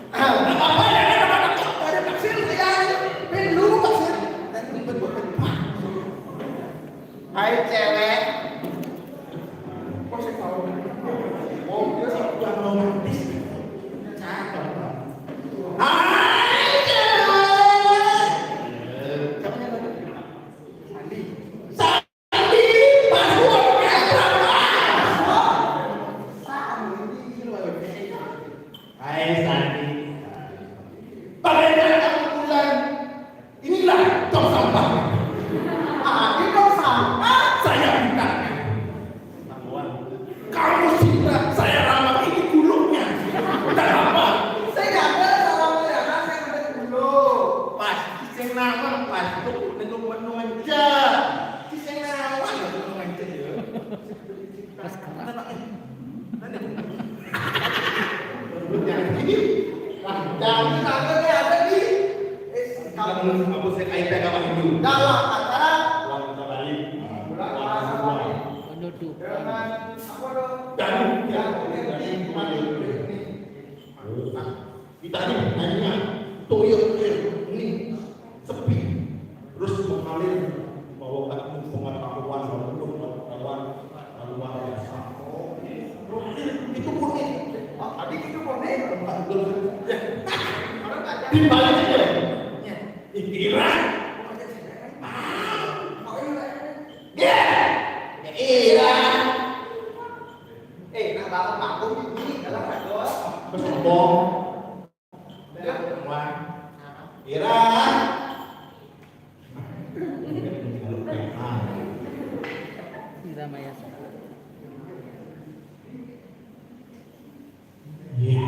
Ah, apa ya? Ada, ada, ada taksir, saya aja. Pin dulu taksir. Dan ribet banget. Hai, cewek. Kok saya tahu? Oh, dia sih udah romantis. Cakep. Hai, cewek. Siapa namanya? Sandi. Sandi, passwordnya berapa? Sandi, gila. Hai, Sandi. Bagaimana kamu, Bulan? Inilah tong sampah. Ah, ini tong sampah. Saya minta. Kamu cinta, saya ramah, ini kuluknya. Udah apa? Saya nggak ada salah, saya ada, saya ada kuluk. Pas, sing nawang, pas, tuh, nengok menung aja. Sing nawang, nengok aja, ya. Pas keras. Mana, Pak? Mana? Yang ini. Nah, jangan sampai ada di, eh, kalau menurut aku, saya kaitkan sama Hindu. Dalam acara bulan puasa Bali. Bulan puasa Bali. Menuduh. Dengan apa dong? Dan yang, yang, yang, kita nih nanya, toyo, toyo, ini sepi. Terus mengalir bahwa kamu pengetahuan, pengetahuan luar biasa. Itu murni. Tadi itu murni. Di balik itu. Pikiran. Iya. Iya. Eh, nah, bangun, bangun, ini dalam bagus. Terus ngomong. Dalam semua. Ira. Ira Mayasa. Iya.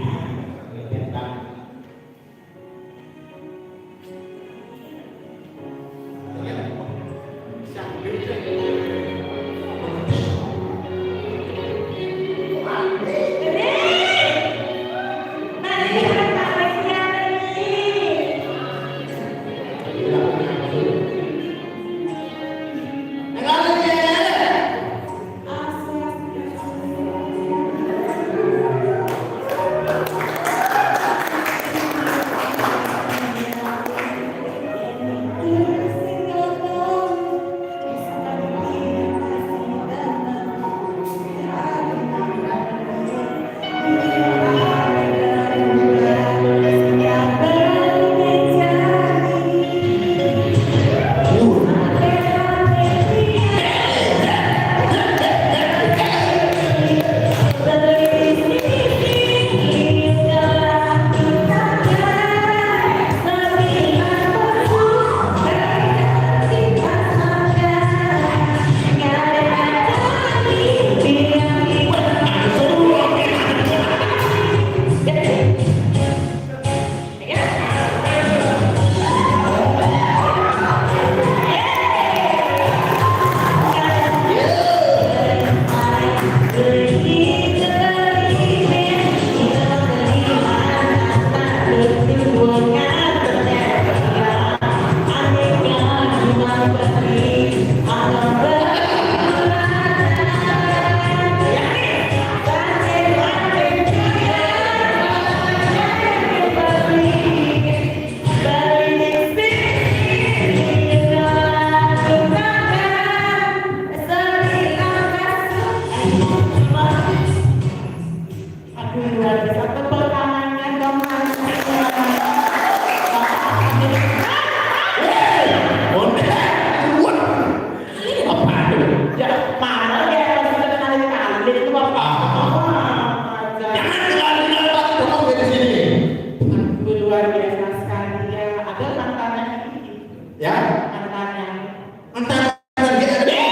Ya? Mantannya. Mantan, mantan dia ada? Iya,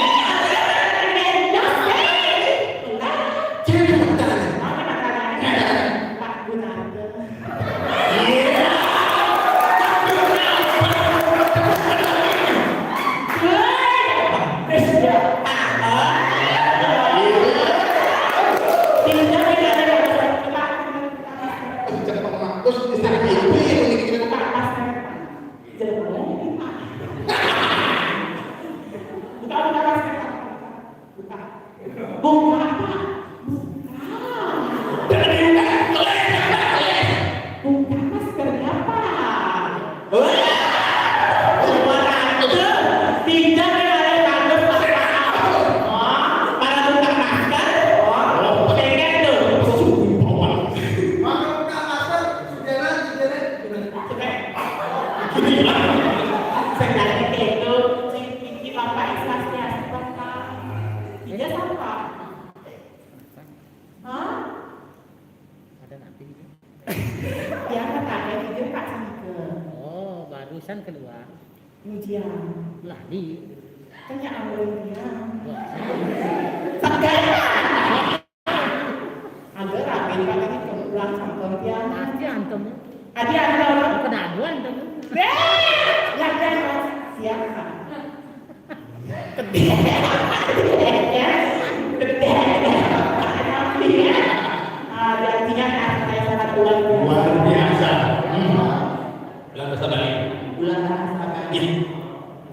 mantannya. Siapa mantannya? Mana mantannya? Nggak ada. Pak Gunarto. Iya. Woi, sudah. Tidak, tidak ada. Terus istri ibu yang ini. Buka masker. Jelek banget ini, Pak. Buka, buka masker, Pak. Buka. Buka, Pak. Buka. Jangan dibuka. Keles, Pak, keles. Buka maskernya, Pak. Wah. Suara itu tidak ada bagus, Pak. Oh, para buka masker. Oh, pengen tuh. Sumpah. Maka buka masker, sujaran, sujaran, sujaran. Sebenarnya itu, si Kiki Bapak Islas ya, siapa, Kak? Dia siapa? Hah? Ada nanti gitu. Dia katanya jujur, Kak, sama ke. Oh, barusan keluar. Ujian. Lari. Tanya awal dia. Wah. Sekarang. Ada rapi, Pak, ini kebetulan sama dia. Pasti antem. Adi antem. Kena aduan antem. Deh, latihan, Mas. Siap, Pak. Gede. Gede. Gede. Artinya, ah, artinya, ah, saya sangat luar biasa. Luar biasa. Hmm. Bulan bahasa Bali. Bulan bahasa Bali. Iya.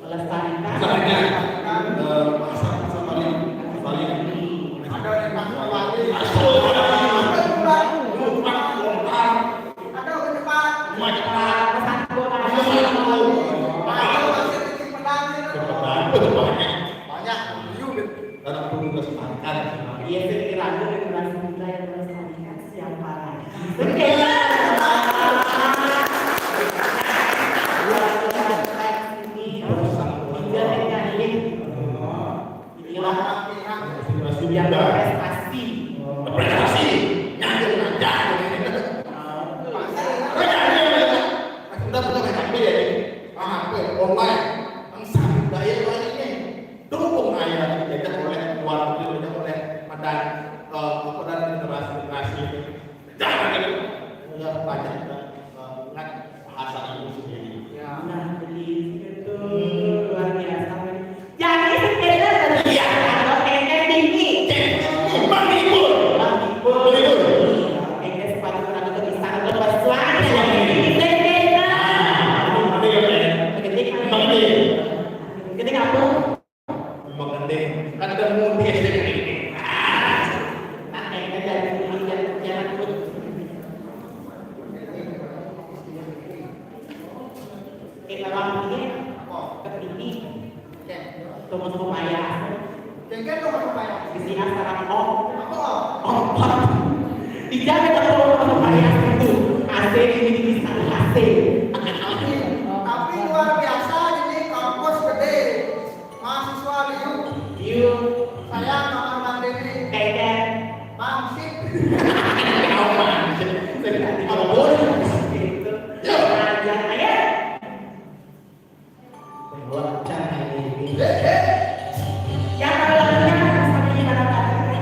Melestarikan. Melestarikan, eh, bahasa, bahasa Bali. Bali. Ada di Mas Bali. Masuk. Ada di Bali. Lupa, lupa. Ada di Mas. Lupa, lupa. Pesan gua, Pak. Pesan gua. Ayo, masih di Cipinang, ya. Cepetan, banyak. Banyak. Yuk, gitu. Karena perlu dipertahankan. Iya, saya kira ada generasi muda yang melestarikan siapa lagi. Oke. Ini. Inilah generasi muda. Prestasi. Prestasi. Nyari aja. Udah bukan H P ya. Ah, H P online. Bangsa budaya lainnya. Dukung ayah diajak oleh luar negeri, diajak oleh pada, eh, apa dan generasi-generasi itu. Jangan gitu. Ya, banyak kita, eh, ingat bahasa ibu sendiri. Ya. Nah, jadi itu luar biasa. Jadi, sepeda dari, iya, kalau Enten tinggi. Enten tinggi. Bang Ipul. Bang Ipul. Bang Ipul. Enten sepatu, sepatu tuh bisa, tuh, pas suara. Suara. Enten, Enten. Nah, itu dia, ya. Begitu, Bang Ipul. Begitu, apa? Memang gandeng. Kan ada mudik S D P. Nah, eh, kan dari sini, jangan, jangan ikut. Eh, kalau ini, ke sini. Tunggu, tunggu, Maya. Jangan, tunggu, tunggu, Maya. Di sini sekarang, oh. Apa? Oh, oh. Tidak ada, tunggu, tunggu, Maya. Itu A C, ini bisa A C. Tapi luar biasa, ini kampus gede. Mahasiswa liu. Liu. Saya kamar mandi. Kayaknya. Bangsit. Kau bangsit. Saya tidak tahu. Gitu. Ya. Aja, ya. Buat cara ini. Yang kalau lagunya kan sampai di mana tadi?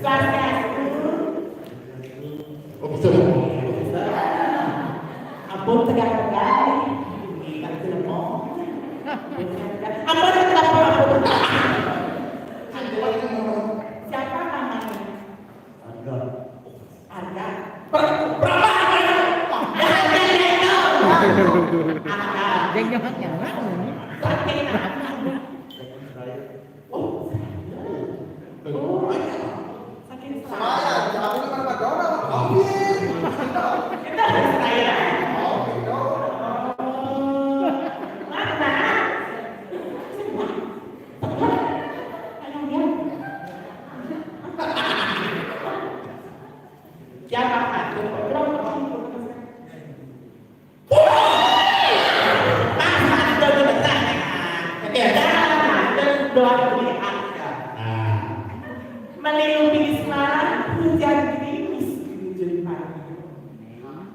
Swastiastu. Oh, bisa. Ampun, tegak-tegak. Ampun, tegak-tegak. Ampun, tegak-tegak. Ampun. Siapa namanya? Arga. Arga. Ber-, berapa harganya? Ya, harganya itu. Arga. Yang nyaman, nyaman. Sakit. Oh, oh, saking saya. Saya, kamu kan Madonna, Covid. Kita harus saya. Covid, no. Mana? Ayo, ya. Siapa? Berapa? Pas ada di tengah. Oke, dah, dan doa diberi angka. Nah. Melilu di Semarang, hujan gerimis di ujung pagi.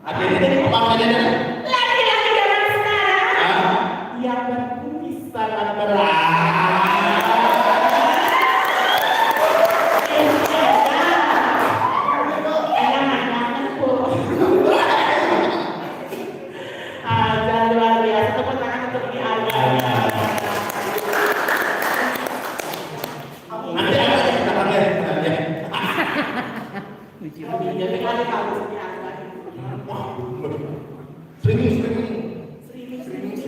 Artinya tadi apa namanya? Laki-laki zaman sekarang. Hah? Yang berkumis sangat berat. Enak, enak, enak. Ada luar biasa, tepuk tangan untuk Ki Arga. Nanti ada di belakangnya, nanti. Lucu. Jadi kali bagus Ki Arga. Wah, bener. Serius, serius. Serius, serius.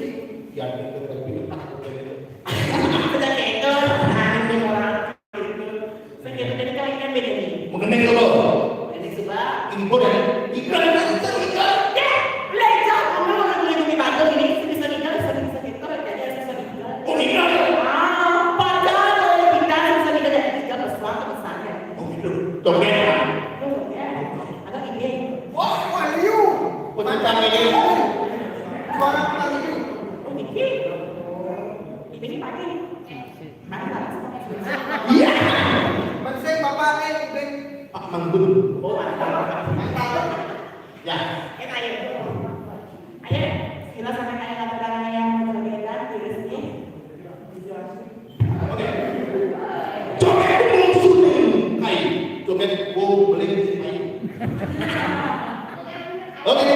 Ya, bener, bener. Sudah kayak itu, pertahanan orang. Sakit, tadi kalinya beda nih. Mengenai apa? Ini coba. Ini boleh. Ikan, ikan, ikan. Ya, belajar. Kamu orang lagi di Bandung ini, bisa ikan, bisa, bisa ikan, jadi susah ikan. Oh, ikan. Ah, padahal kalau kita bisa ikan, jadi kita bersuara misalnya. Oh, gitu. Coba ya. Tuh, ya. Agak ini. Wah, wah, liu. Oh, tentang ini. Suara tentang ini. Oh, ini. Ini pakai. Iya. Maksudnya Bapak ini, Pak Manggun. Oh, mantap. Mantap. Ya. Ayo, ayo. Ayo, sila sampai kayak kata yang berbeda, di sini. Oke. Joget itu belum syuting, Kai. Joget, wow, boleh di sini, Kai. Oke.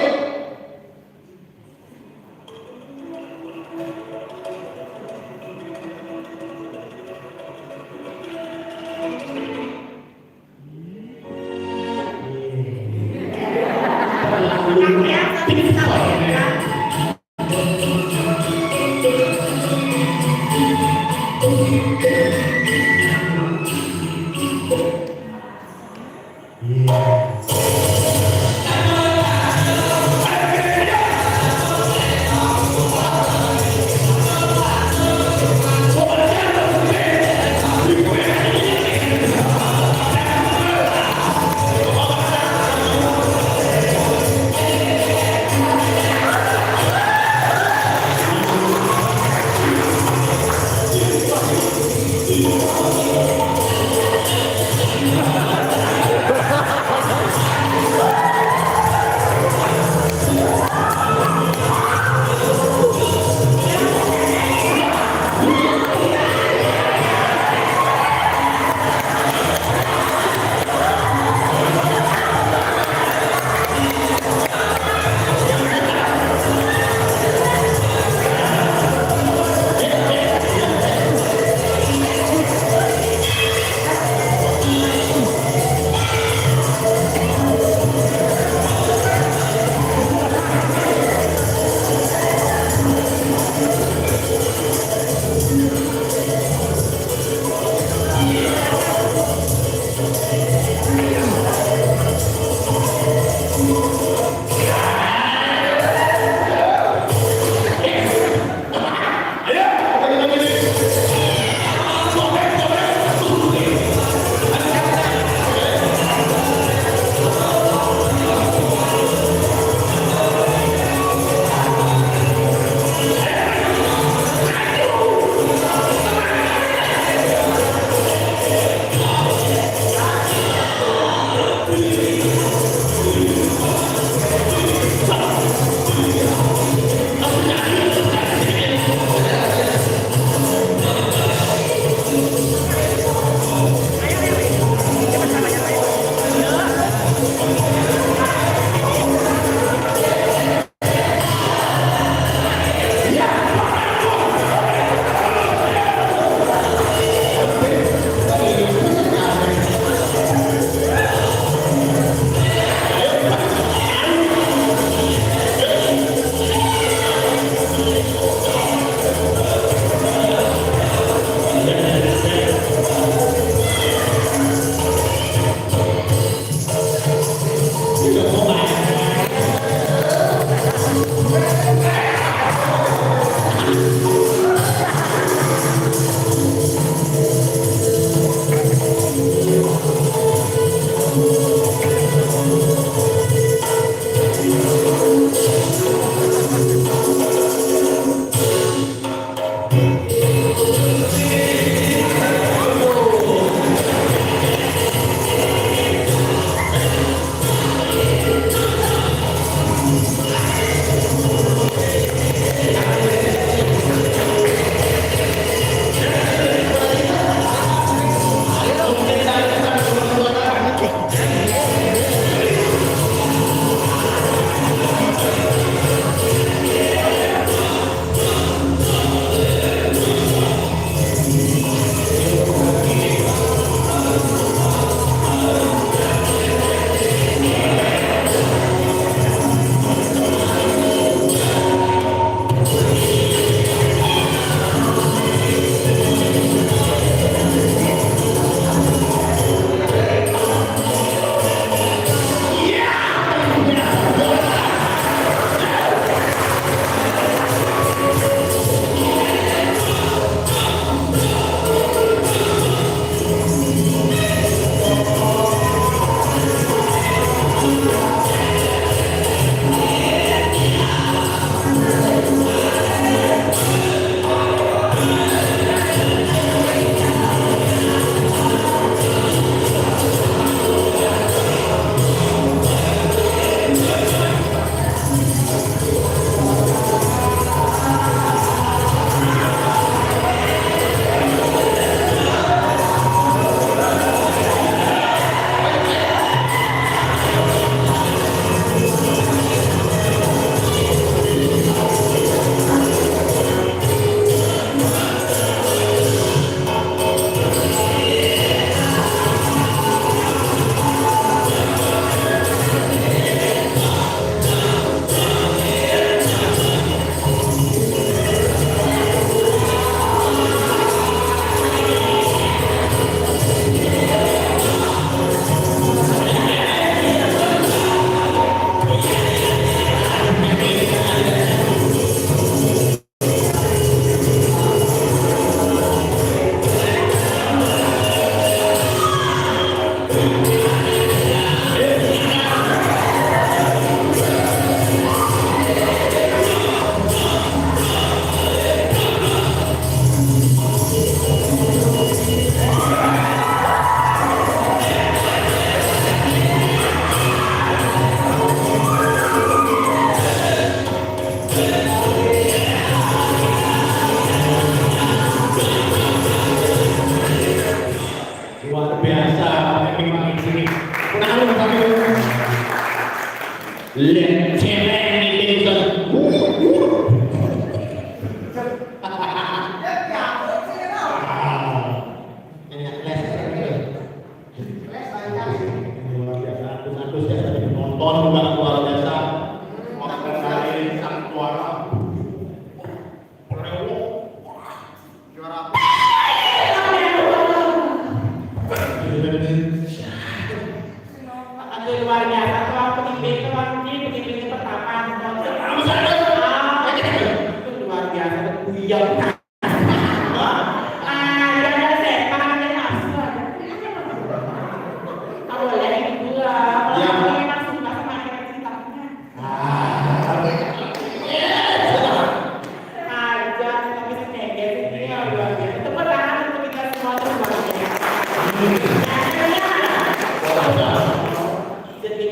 Jadi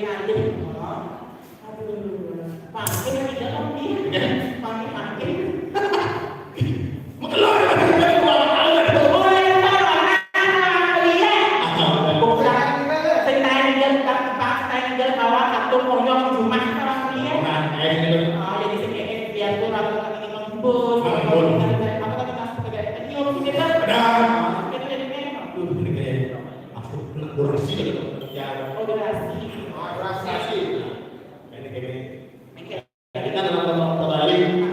ngalih. Aduh, panggil lagi dalam nih. Panggil, panggil. Mengelak, mengelak, mengelak. Boleh, Pak, Pak, Pak, iya. Bukan. Sing naik dia, Pak, Pak, sing naik dia, bawa kartu konyol rumah, Pak, iya. Nah, eh, gitu. Oh, jadi sing kayak biar tuh rambut lagi ngembus. Ngembus. Apa tadi, Mas? Pekerjaan kecil, gitu. Ada. Gitu, jadi kayak, aduh, ini kayak masuk kurasi gitu. Ya. Oh, durasi. Oh, durasi. Nah, ini kayak Kita dalam kota Bali,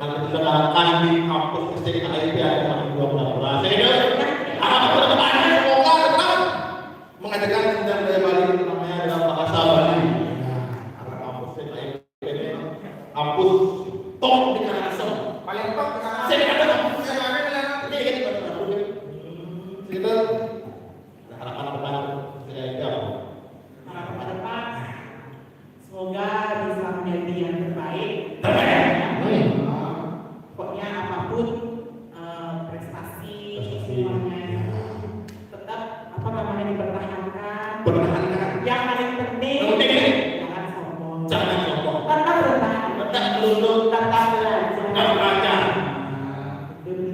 kalau kita harapkan di kampus S T K I P ada makin dua belas orang. Sehingga harapan ke depannya semoga tetap mengajarkan tentang budaya Bali, namanya adalah bahasa Bali. Nah, karena kampus S T K I P ini kampus top di Karangasem. Paling top di Karangasem. Saya kata kampus saya ada di Karangasem. Iya, iya, benar, benar. Kita harapan ke depan S T K I P apa? Harapan ke depan. Semoga bisa menjadi yang terbaik. Terbaik. Amin. Pokoknya apapun, eh, prestasi, prestasi, semuanya itu tetap, apa namanya, dipertahankan. Pertahankan. Yang paling penting, penting, jangan sombong. Jangan sombong. Tetap bertahan. Tetap beruntung. Tetap belajar. Tetap belajar. Demi.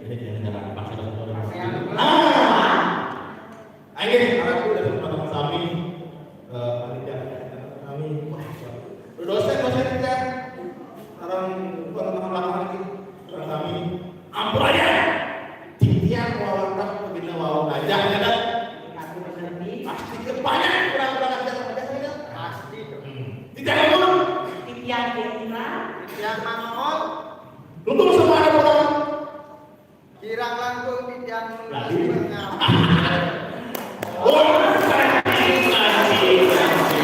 Ini jangan-jangan paksa dan sombong. Ah. Ayo, aku dari teman-teman kami, eh, panitia kami, wah, dosen, dosen kita, orang bukan teman lama lagi, orang kami, ampun aja, titiang wawatak pembina wawa aja, ya kan? Pasti banyak kurang-kurang aja, aja, ya kan? Pasti. Hmm. Titiang dulu. Titiang kira. Titiang manongol. Untung semua ada orang. Kirang langkung titiang. Lali. Wah, janji, janji, janji.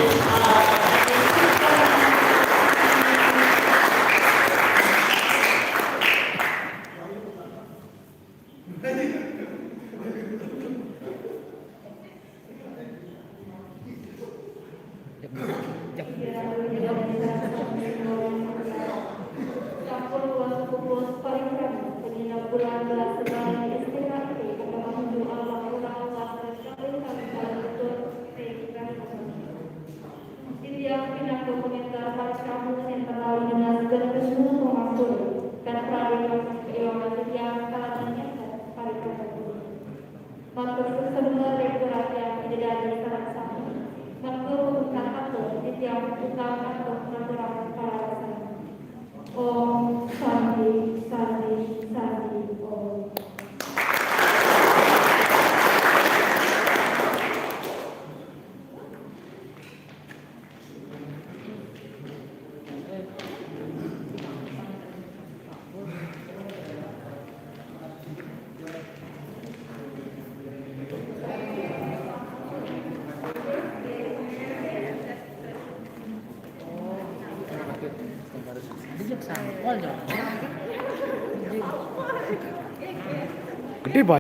Sampun luas pupus paling kami, penina bulan belas sebagai S T K P, kata manuju Allah, Allah, Allah, sekali kami dalam betul, P K P. Titiang pinaka komentar paling kamu, yang terlalu dinas dan penuh pengampun, dan pradika keiwangan titiang kalangan nyata paling kamu. Matur suksma ring puratian Ida Dane sareng sami. Mangda pamungkah atur titiang utang antuk ngaturang pararasan. Om Santi, Santi, Santi, Om. Gedé banget.